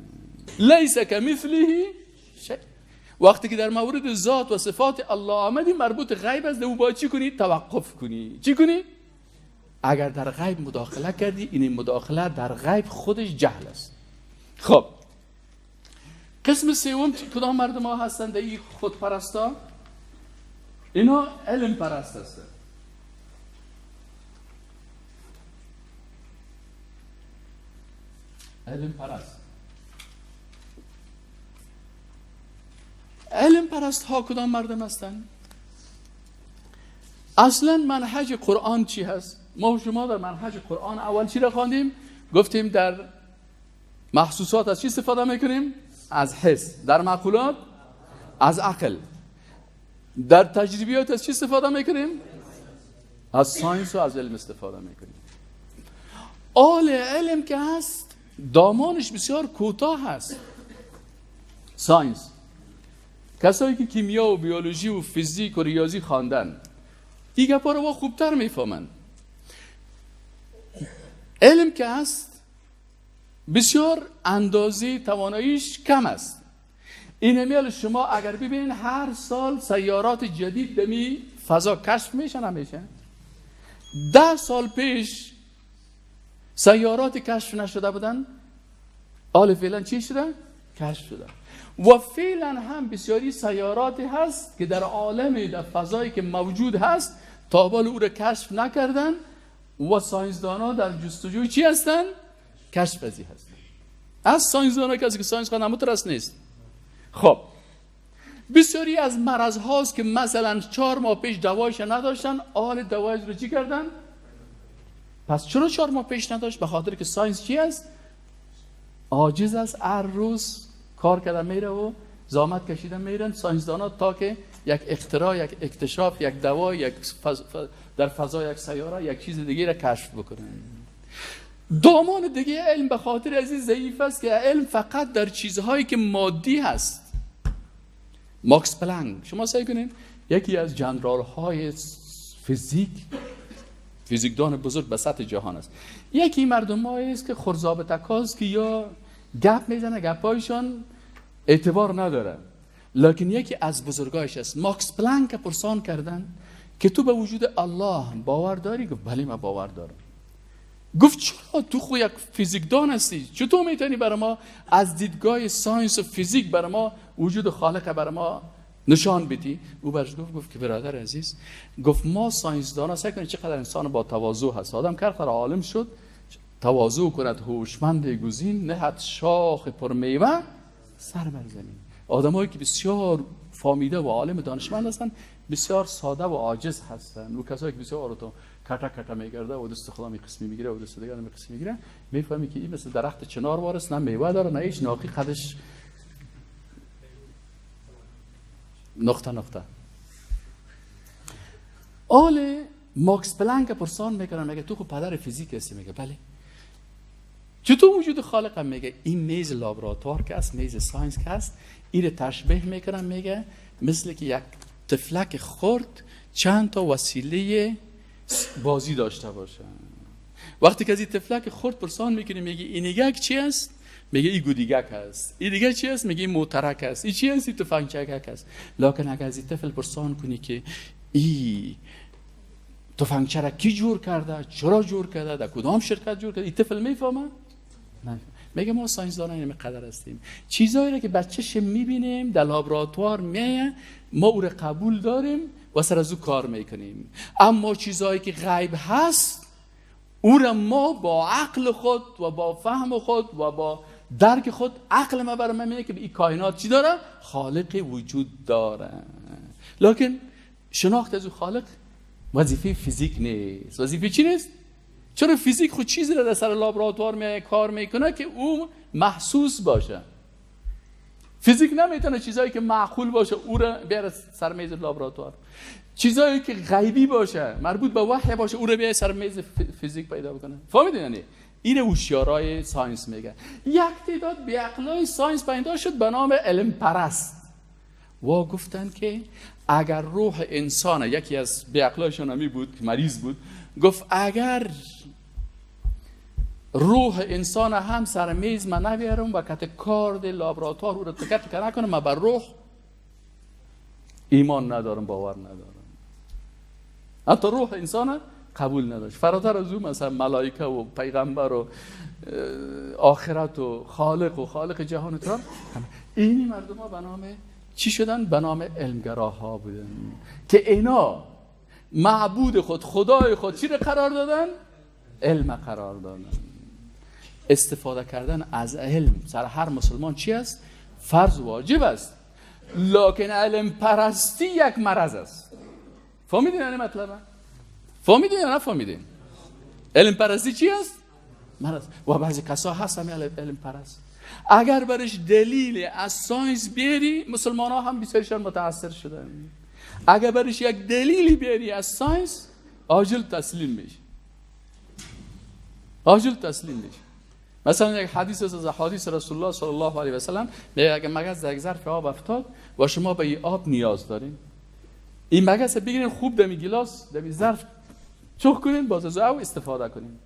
Speaker 1: لیس کمثله شیء. وقتی که در مورد ذات و صفات الله آمدی مربوط غیب است، او باید چی کنی؟ توقف کنی. چی کنی؟ اگر در غیب مداخله کردی، این مداخله در غیب خودش جهل است. خب قسم سوم کدام مردم ها هستند؟ این خودپرستا، اینا علم پرست هستند. علم پرست. علم پرست ها کدام مردم هستند؟ اصلا منهج قرآن چی هست؟ ما و شما در منهج قرآن اول چی را خواندیم؟ گفتیم در محسوسات از چی استفاده میکنیم؟ از حس. در معقولات از عقل. در تجربیات از چی استفاده میکنیم؟ از science و از علم استفاده میکنیم. آل علم که هست دامانش بسیار کوتاه هست. science، کسایی که کیمیا و بیولوژی و فیزیک و ریاضی خواندن این گپا رو خوبتر میفهمن. علم که هست بسیار اندازه تواناییش کم است. این امیال شما اگر ببینین هر سال سیارات جدید دمی فضا کشف میشن همیشه. 10 سال پیش سیارات کشف نشده بودن، حال فعلا چی شده؟ کشف شده. و فعلا هم بسیاری سیاراتی هست که در عالم در فضایی که موجود هست تا حال او را کشف نکردن و ساینسدانا در جستجوی چی هستن؟ کشف ازی هستن. از ساینسدانا کسی که science خوانده مترس نیست. خب بسیاری از مرض هاست که مثلا 4 ماه پیش دوایش نداشتن، آل دوایش رو چی کردن؟ پس چرا 4 ماه پیش نداشت؟ به خاطر که science چی است؟ عاجز است، هر روز کار کردن میره و زحمت کشیدن میرن ساینسدانا تا که یک اختراع، یک اکتشاف، یک دوا، یک در فضا یک سیاره، یک چیز دیگه را کشف بکنن. دامان دیگه علم به خاطر از این ضعیف است که علم فقط در چیزهایی که مادی هست. ماکس پلانک، شما سعی کنین، یکی از جنرال های فیزیک، فیزیکدان بزرگ به سطح جهان است. یکی مردم است که خرزاب تکاز که یا گپ میزنه، گپایشان اعتبار نداره، لکن یکی از بزرگایش است. ماکس پلانک پرسان کردن که تو به وجود الله باور داری؟ گفت بله من باور دارم. گفت چرا؟ تو خو یک فیزیکدان هستی، چطور میتونی برای ما از دیدگاه science و فیزیک برای ما وجود خالق برای ما نشان بدی؟ او برش گفت که برادر عزیز، گفت ما ساینسدان ها، سعی کنید چقدر انسان با تواضع هست. آدم که عالم شد تواضع کند، هوشمند گزین نهد شاخ پرمیوه سر بر زمین. آدمایی که بسیار فامیده و عالم دانشمند هستند بسیار ساده و عاجز هستند. و کسایی که بسیار تو کتا کتا میگرده و دست خدا می قسمی میگیره و دست دیگر می قسمی میگیره، میفهمی که این مثل درخت چنار وارث، نه میوه داره نه هیچ، ناقی قدش نقطه نقطه. آل ماکس پلانک پرسان میکنن، میگه تو خب پدر فیزیک هستی؟ میگه بله. چطور وجود خالق؟ هم میگه این میز لابراتوار که است، میز science که است، این تشبیه میکنن، میگه مثل که یک طفلک خرد چند تا وسیله بازی داشته باشه. وقتی که از این طفلک خرد پرسان میکنی، میگه این دیگه چی است؟ میگه این گودیگک است. این دیگه چی است؟ میگه این موترک است. این چی است؟ این تفنگچک است. لکن اگر از این طفل پرسان کنی که این تفنگچه را کی جور کرده، چرا جور کرده، در کدام شرکت جور کرده، این طفل میفهمه؟ نه. میگه ما ساینسدانان این قدر هستیم، چیزایی را که بچه‌ش میبینیم در لابراتوار میایه ما او را قبول داریم و سر از او کار میکنیم، اما چیزایی که غیب هست او را ما با عقل خود و با فهم خود و با درک خود، عقل ما برای من میگه که این کائنات چی داره؟ خالق وجود داره. لکن شناخت از او خالق وظیفه فیزیک نیست. وظیفه چی نیست؟ چرا فیزیک خود چیزی را در سر لابراتوار می کار میکنه که او محسوس باشه. فیزیک نمیتونه چیزایی که معقول باشه او را بیاره سر میز لابراتوار. چیزایی که غیبی باشه، مربوط به وحی باشه، او را بیاره سر میز فیزیک پیدا بکنه. فهمیدین؟ یعنی این هوشیارای science میگه. یک تعداد بیعقلای science پیدا شد به نام علم پرست و گفتن که اگر روح انسان، یکی از بیعقلایشون همی بود که مریض بود، گفت اگر روح انسان هم سر میز من نبیارم و کت کارد لابراتوار او رو تکه تکه نکنم، من بر روح ایمان ندارم، باور ندارم. حتی روح انسان قبول نداشت. فراتر از او مثلا ملائکه و پیغمبر و آخرت و خالق و خالق جهان و اینی مردم ها به نام چی شدن؟ به نام علمگراها بودن که اینا معبود خود، خدای خود چی رو قرار دادن؟ علم قرار دادن. استفاده کردن از علم سر هر مسلمان چی است؟ فرض واجب است. لکن علم پرستی یک مرض است. فهمیدین یعنی مطلبه؟ فهمیدین یا نفهمیدین؟ علم پرستی چی است؟ مرض. و بعضی کسا هست هم علم پرست. اگر برش دلیل از science بیاری، مسلمان ها هم بسیارشان متاثر شدن. اگر برش یک دلیلی بیاری از science، عاجل تسلیم میشه. عاجل تسلیم میشه. مثلا یک حدیث از حدیث رسول الله صلی الله علیه و سلم میگه اگر مگس در یک ظرف آب افتاد و شما به این آب نیاز دارین، این مگس بگیرین خوب دمی گیلاس دمی ظرف چخ کنین، باز از او استفاده کنین.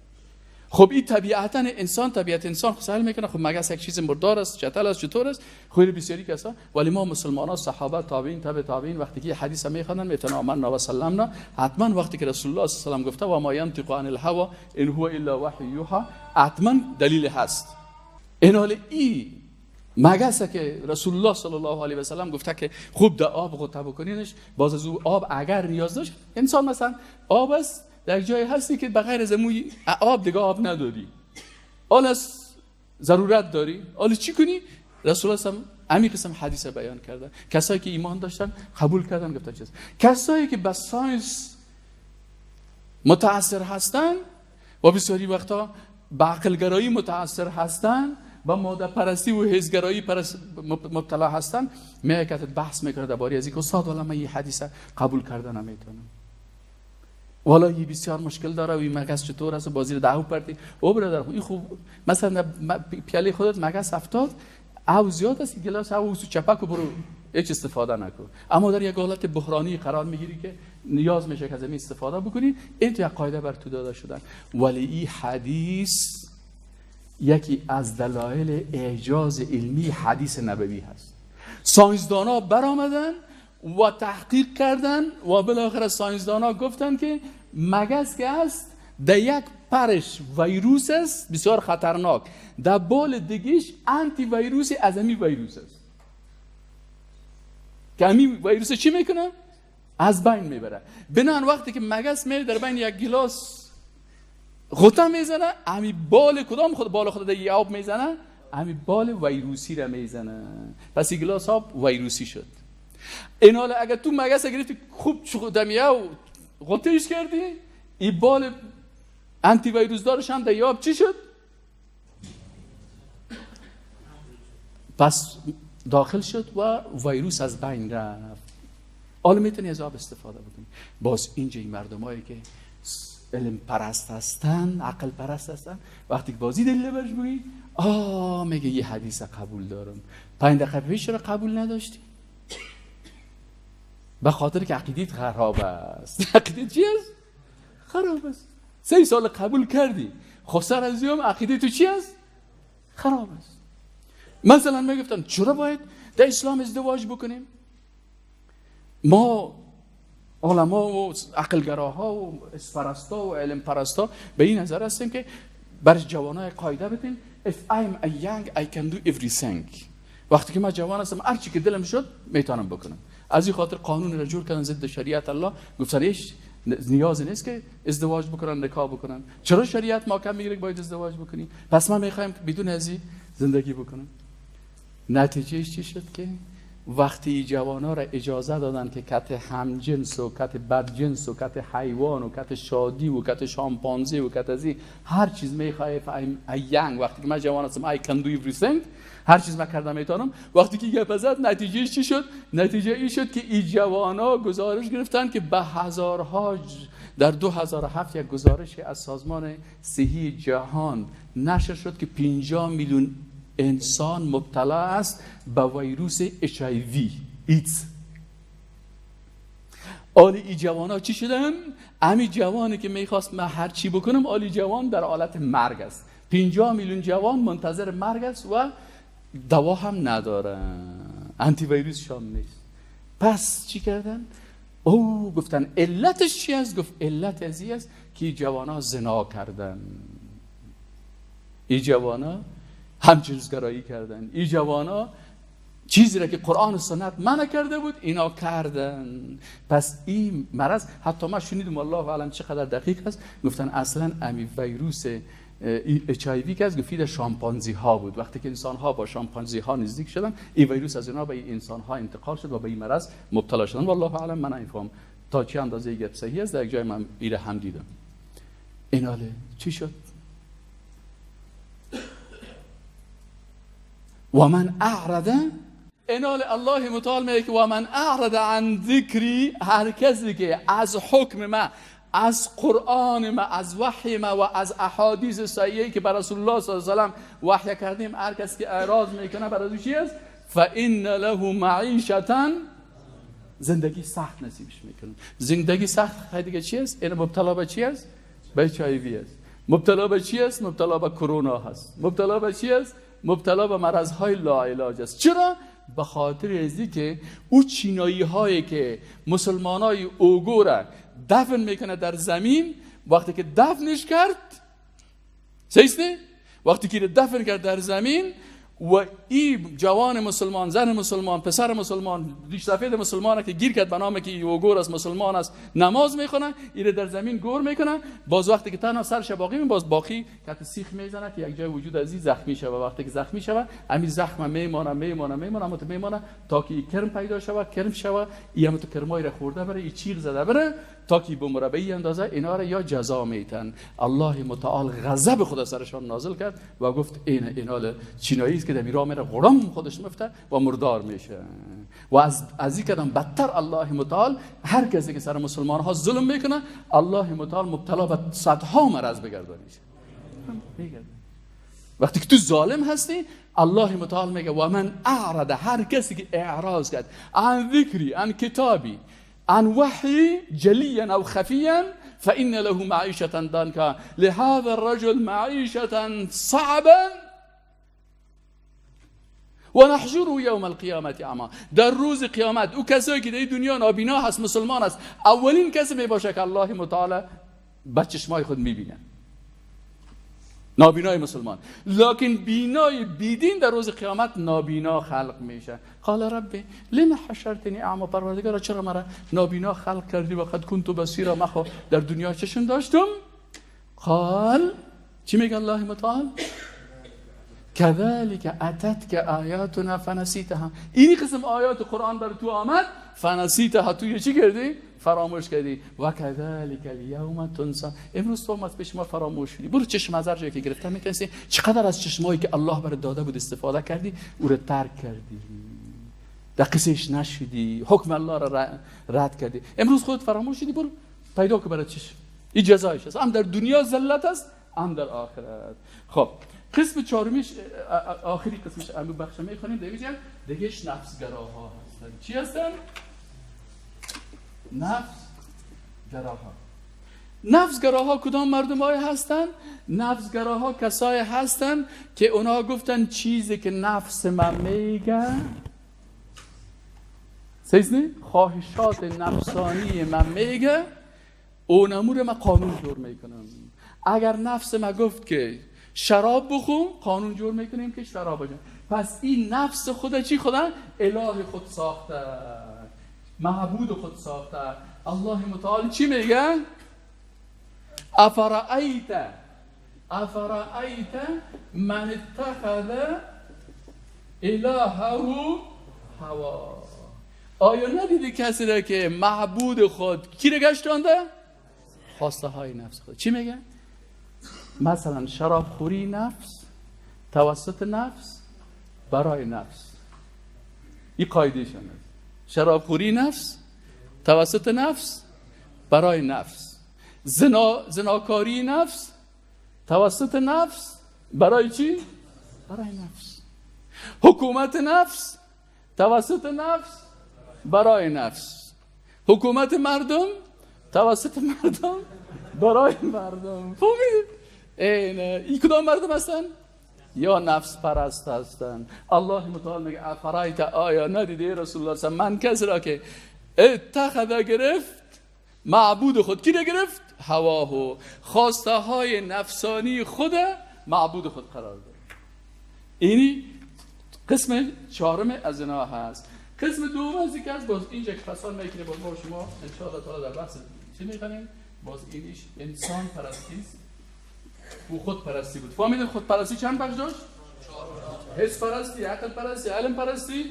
Speaker 1: خب این طبیعتا انسان، طبیعت انسان خب میکنه. خب مگس یک چیز مردار است، چتل است، چطور است، خیلی بسیاری کسا. ولی ما مسلمان ها، صحابه، تابعین، تابع تابعین، وقتی که حدیث میخوانن میتونن آمنا و سلمنا. حتما وقتی که رسول الله صلی الله علیه و گفته و ما ینطق عن الهوى ان هو الا وحی یوحى، حتما دلیل هست. این حال ای مگس که رسول الله صلی الله علیه و سلم گفته که خوب در آب غوطه بکنینش، باز از او آب اگر نیاز داشت انسان، مثلا آب است در جای هستی که بغیر از موی آب دیگه آب نداری، حال از ضرورت داری، حالا چی کنی؟ رسول الله صلی الله قسم حدیث بیان کرده. کسایی که ایمان داشتن قبول کردن، گفتن چیز. کسایی که به science متاثر هستن و بسیاری وقتا به عقلگرایی متاثر هستن و ماده پرستی و حسگرایی مبتلا هستن، میگه که بحث میکنه درباره از اینکه استاد والا من این حدیث قبول کردن نمیتونم، والا این بسیار مشکل داره و این مگس چطور است و بازی رو دعو پرتی. او برادر این خوب مثلا پیاله خودت مگس افتاد، او زیاد است، گلاس او سو چپک و برو هیچ استفاده نکن. اما در یک حالت بحرانی قرار میگیری که نیاز میشه که از این استفاده بکنی. این تو یک قاعده بر تو داده شدن. ولی این حدیث یکی از دلایل اعجاز علمی حدیث نبوی هست. ساینسدانا برآمدن و تحقیق کردن و بالاخره ساینسدانا گفتن که مگس که است در یک پرش ویروس است بسیار خطرناک، در بال دیگیش anti ویروس از امی ویروس است که امی ویروس چی میکنه؟ از بین میبره. بنان وقتی که مگس میره در بین یک گلاس غوطه میزنه، امی بال کدام خود بال خود در یه آب میزنه، امی بال ویروسی را میزنه، پس این گلاس آب ویروسی شد. این حالا اگر تو مگس گرفتی خوب دمیه و غوطهش کردی، این بال anti ویروس دارش هم در آب چی شد؟ پس داخل شد و ویروس از بین رفت. حالا میتونی از آب استفاده بکنی. باز اینجا این مردمایی که علم پرست هستن، عقل پرست هستن، وقتی که بازی دلیل برش بگی، آه میگه یه حدیث قبول دارم، 5 دقیقه پیش رو قبول نداشتی؟ به خاطر که عقیدیت خراب است. عقیدیت چی است؟ خراب است. 3 سال قبول کردی، خب سر از یوم عقیده تو چی است؟ خراب است. مثلا میگفتن چرا باید در اسلام ازدواج بکنیم؟ ما علما و عقلگراها و اسپرستا و علم پرستا به این نظر هستیم که برای جوانای قاعده بدیم if I'm a young I can do everything. وقتی که من جوان هستم هر چی که دلم شد میتونم بکنم. از این خاطر قانون را جور کردن ضد شریعت الله، گفتن ایش نیازی نیست که ازدواج بکنن، نکاح بکنن. چرا شریعت ما کم میگیره که باید ازدواج بکنی؟ پس ما میخوایم که بدون ازی زندگی بکنم. نتیجهش چی شد؟ که وقتی جوانا را اجازه دادن که کت همجنس و کت بدجنس و کت حیوان و کت شادی و کت شامپانزه و کت ازی هر چیز میخواه، ینگ وقتی که من جوان هستم I can do everything، هر چیز من کردم میتونم. وقتی که گپ زد نتیجه چی شد؟ نتیجه این شد که این جوانا گزارش گرفتن که به هزارها، در 2007 یک گزارش از سازمان صحی جهان نشر شد که 50 میلیون انسان مبتلا است به ویروس HIV ایدز. آلی ای جوانا چی شدن؟ امی جوانی که میخواست من هر چی بکنم، آلی جوان در حالت مرگ است. 50 میلیون جوان منتظر مرگ است و دوا هم ندارن، آنتی ویروس شام نیست. پس چی کردن؟ او گفتن علتش چی است؟ گفت علت ازی است که جوانا زنا کردن، ای جوانا همجنسگرایی کردن، ای جوانا چیزی را که قرآن و سنت منع کرده بود اینا کردن. پس این مرض، حتی ما شنیدم الله اعلم چقدر دقیق است، گفتن اصلا امی ویروس HIV که از گفید شامپانزی ها بود، وقتی که انسان ها با شامپانزی ها نزدیک شدن این ویروس از اینا به این انسان ها انتقال شد و به این مرض مبتلا شدن. والله اعلم، من نمیفهم تا چه اندازه گپ صحیح است، در یک جای من ایره هم دیدم. ایناله چی شد؟ و من اعرض، اینال الله متعال میگه که و من اعرض عن ذکری، هر کسی که از حکم ما، از قرآن ما، از وحی ما و از احادیث صحیحه که بر رسول الله صلی الله علیه و سلم وحی کردیم، هر کسی که اعراض میکنه برای چی است؟ فان له معیشة، زندگی سخت نصیبش میکنه. زندگی سخت دیگه چی است؟ این مبتلا به چی است؟ به HIV است. مبتلا به چی است؟ مبتلا به کرونا هست. مبتلا به چی است؟ مبتلا به مرضهای لاعلاج است. چرا؟ به خاطر ازی که او چینایی هایی که مسلمان های اوگو را دفن میکنه در زمین، وقتی که دفنش کرد، صحیح؟ وقتی که دفن کرد در زمین و این جوان مسلمان، زن مسلمان، پسر مسلمان، ریش سفید مسلمان که گیر کرد به نام که اوگور است، مسلمان است، نماز میخونه، ایره در زمین گور میکنه. باز وقتی که تنها سرش باقی می، باز باقی کت سیخ میزنه که یک جای وجود از این زخمی شوه. وقتی که زخمی شوه، همین زخم میمانه میمانه میمانه اما میمانه تا که کرم پیدا شوه، کرم شوه، این هم تو کرمای را خورده بره، این چیغ زده بره تا که بمره. به این اندازه اینا را یا جزا میتن. الله متعال غضب خود سرشان نازل کرد و گفت این اینال چینایی است که در میرا میره غرم خودش مفته و مردار میشه. و از این کدام بدتر الله متعال هر کسی که سر مسلمان ها ظلم میکنه، الله متعال مبتلا به صدها مرض بگردانیش. وقتی که تو ظالم هستی، الله متعال میگه و من اعرض، هر کسی که اعراض کرد عن ذکری، عن کتابی، عن وحي جليا أو خفيا فإن له معيشة ضنكا. لهذا الرجل معيشة صعبا ونحشره يوم القيامة أعمى. در روز قیامت او کسایی که در دنیا نابینا هست، مسلمان است، اولین کسی می باشه که الله متعال به چشمای خود میبینه، نابینای مسلمان. لکن بینای بیدین در روز قیامت نابینا خلق میشه. قال ربی لما حشرتنی اعما، پروردگارا چرا مرا نابینا خلق کردی و قد کنت بصیرا، من خو در دنیا چشم داشتم. قال چی میگه الله متعال؟ كذلك اتتك آیاتنا فنسیتها. این قسم آیات قرآن بر تو آمد، فنسیتها، تو چی کردی؟ فراموش کردی. و كذلك اليوم تنسى، امروز تو از پیش ما فراموش شدی. برو چشم از هر جایی که گرفته میتونستی، چقدر از چشمایی که الله برات داده بود استفاده کردی، او رو ترک کردی، در قصهش نشدی، حکم الله را رد کردی، امروز خودت فراموش شدی. برو پیدا که برات چشم. این جزایش است، هم در دنیا ذلت است، هم در آخرت. خب قسم چهارمیش، آخری قسمش امو بخش میخونیم دیگه، دیگهش نفسگراها هستن. چی هستن؟ نفس گراها. نفسگراها کدام مردم های هستن؟ نفسگراها کسایی هستن که اونا گفتن چیزی که نفس من میگه، سیزنی؟ خواهشات نفسانی من میگه، اونمور من قانون جور میکنم. اگر نفس من گفت که شراب بخون، قانون جور میکنیم که شراب بخون. پس این نفس خود چی خدا؟ اله خود ساخته، معبود خود ساخته. الله متعال چی میگه؟ افرأیت افرأیت من اتخذ الهه هوا. آیا ندیدی کسی را که معبود خود کی را گشتانده؟ خواسته های نفس خود. چی میگه؟ مثلا شراب خوری نفس توسط نفس برای نفس، این قاعده‌شان است. شراب خوری نفس توسط نفس برای نفس، زناکاری نفس توسط نفس برای چی؟ برای نفس. حکومت نفس توسط نفس برای نفس، حکومت مردم توسط مردم برای مردم. فهمیدید؟ این کدام مردم هستن؟ یا نفس پرست هستن. الله متعال میگه افرایت، آیا ندیدی رسول الله صلی من کسی را که اتخذ گرفت معبود خود، کی را گرفت؟ هواه، خواسته های نفسانی خود معبود خود قرار داد. اینی قسم چهارم از اینا هست. قسم دوم از اینکه از باز اینجا که فصل میکنه باز با شما ان شاء الله تعالی در بحث چی میخوانیم؟ باز اینیش انسان پرستی است و خود پرستی بود. فهمیدید خود پرستی چند بخش داشت؟ حس پرستی، عقل پرستی، علم پرستی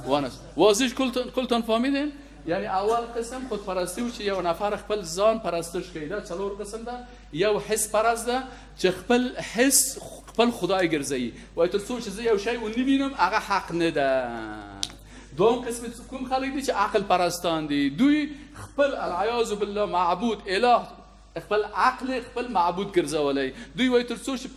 Speaker 1: و نفس. واضح کلتان فهمیدین؟ یعنی اول قسم خود پرستی و چې یو نفر خپل ځان پرستش کوي، دا څلور قسم ده. یو حس پرست ده چې خپل حس خپل خدای ګرځوي، وایي تر څو چې زه یو شی ونه وینم هغه حق نه ده. دوم قسم کوم خلک دي چې عقل پرستان دي، دوی خپل العیاذ بالله معبود اله خپل عقل خپل معبود ګرځولی. دوی وایي تر څو چې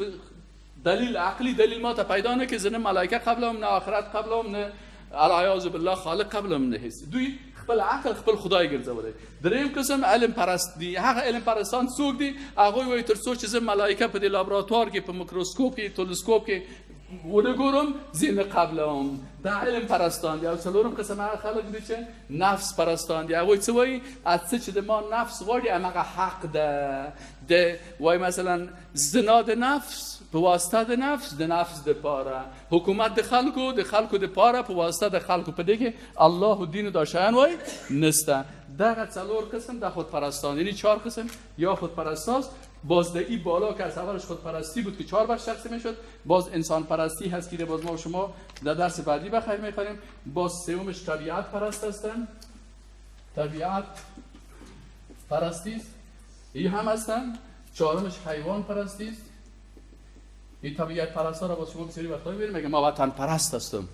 Speaker 1: دلیل عقلی دلیل ما ته پیدا نه کړي، زه نه ملائکه قبلم، نه آخرت قبلم، نه العیاذ بالله خالق قبلم، نه هیڅ. دوی خپل عقل خپل خدای ګرځولی. دریم قسم علم پرست دي. هغه علم پرستان څوک دي؟ هغوی وایي تر څو چې زه ملائکه په دې لابراتوار کې په میکروسکوپ کې تلسکوپ کې ونه ګورم زه نه قبلم. دا علم پرستان دي. او څلورم قسم هغه خلک دي چې نفس پرستان دي. هغوی څه وایي؟ از څه چې د ما نفس غواړي هماغه حق ده. د وایي مثلا زنا د نفس په واسطه د نفس د نفس د پاره، حکومت د خلکو د خلکو د پاره په واسطه د خلکو، په دې کې الله و دین و دا شیان وایي نسته. دغه څلور قسم د خودپرستان، یعنی چهار قسم یا خودپرستاست. باز در این بالا که از اولش خودپرستی بود که چهار بخش تقسیم میشد، باز انسان پرستی هست که باز ما و شما در درس بعدی بخیر میخوانیم. باز سومش طبیعت پرست هستن، طبیعت پرستی است، این هم هستن. چهارمش حیوان پرستی است. این طبیعت پرست ها را باز شما بسیاری وقتا میبینیم میگه ما وطن پرست هستم.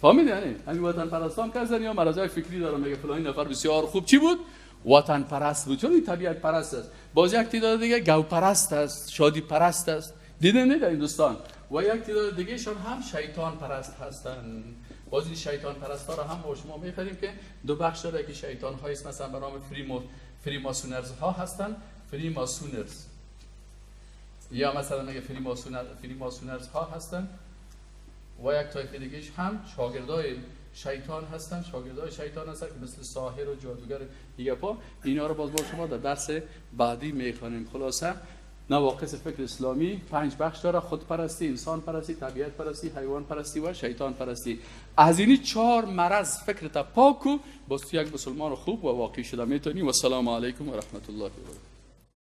Speaker 1: فهمیدی؟ یعنی همین وطن پرستان که هستن یا مرضای فکری دارن، میگه فلانی نفر بسیار خوب چی بود؟ وطن پرست بود، چون این طبیعت پرست است. باز یک تعداد دیگه گو پرست است، شادی پرست است، دیده نه در هندوستان. و یک تعداد دیگه شان هم شیطان پرست هستند. باز این شیطان پرست ها را هم با شما میخریم که دو بخش داره که شیطان های است، مثلا به نام Freemasoners ها هستند، Freemasoners یا مثلا میگه Freemasoners ها هستند. و یک طایفه دیگه هم شاگردای شیطان هستن، شاگردای شیطان هستن که مثل ساحر و جادوگر دیگه پا. اینا رو باز با شما در درس بعدی میخوانیم. خلاصه نواقص فکر اسلامی 5 بخش داره: خودپرستی، انسان پرستی، طبیعت پرستی، حیوان پرستی و شیطان پرستی. از اینی 4 مرض فکر تا پاکو باز تو یک مسلمان خوب و واقعی شده میتونی. و السلام علیکم و رحمت الله و برکاته.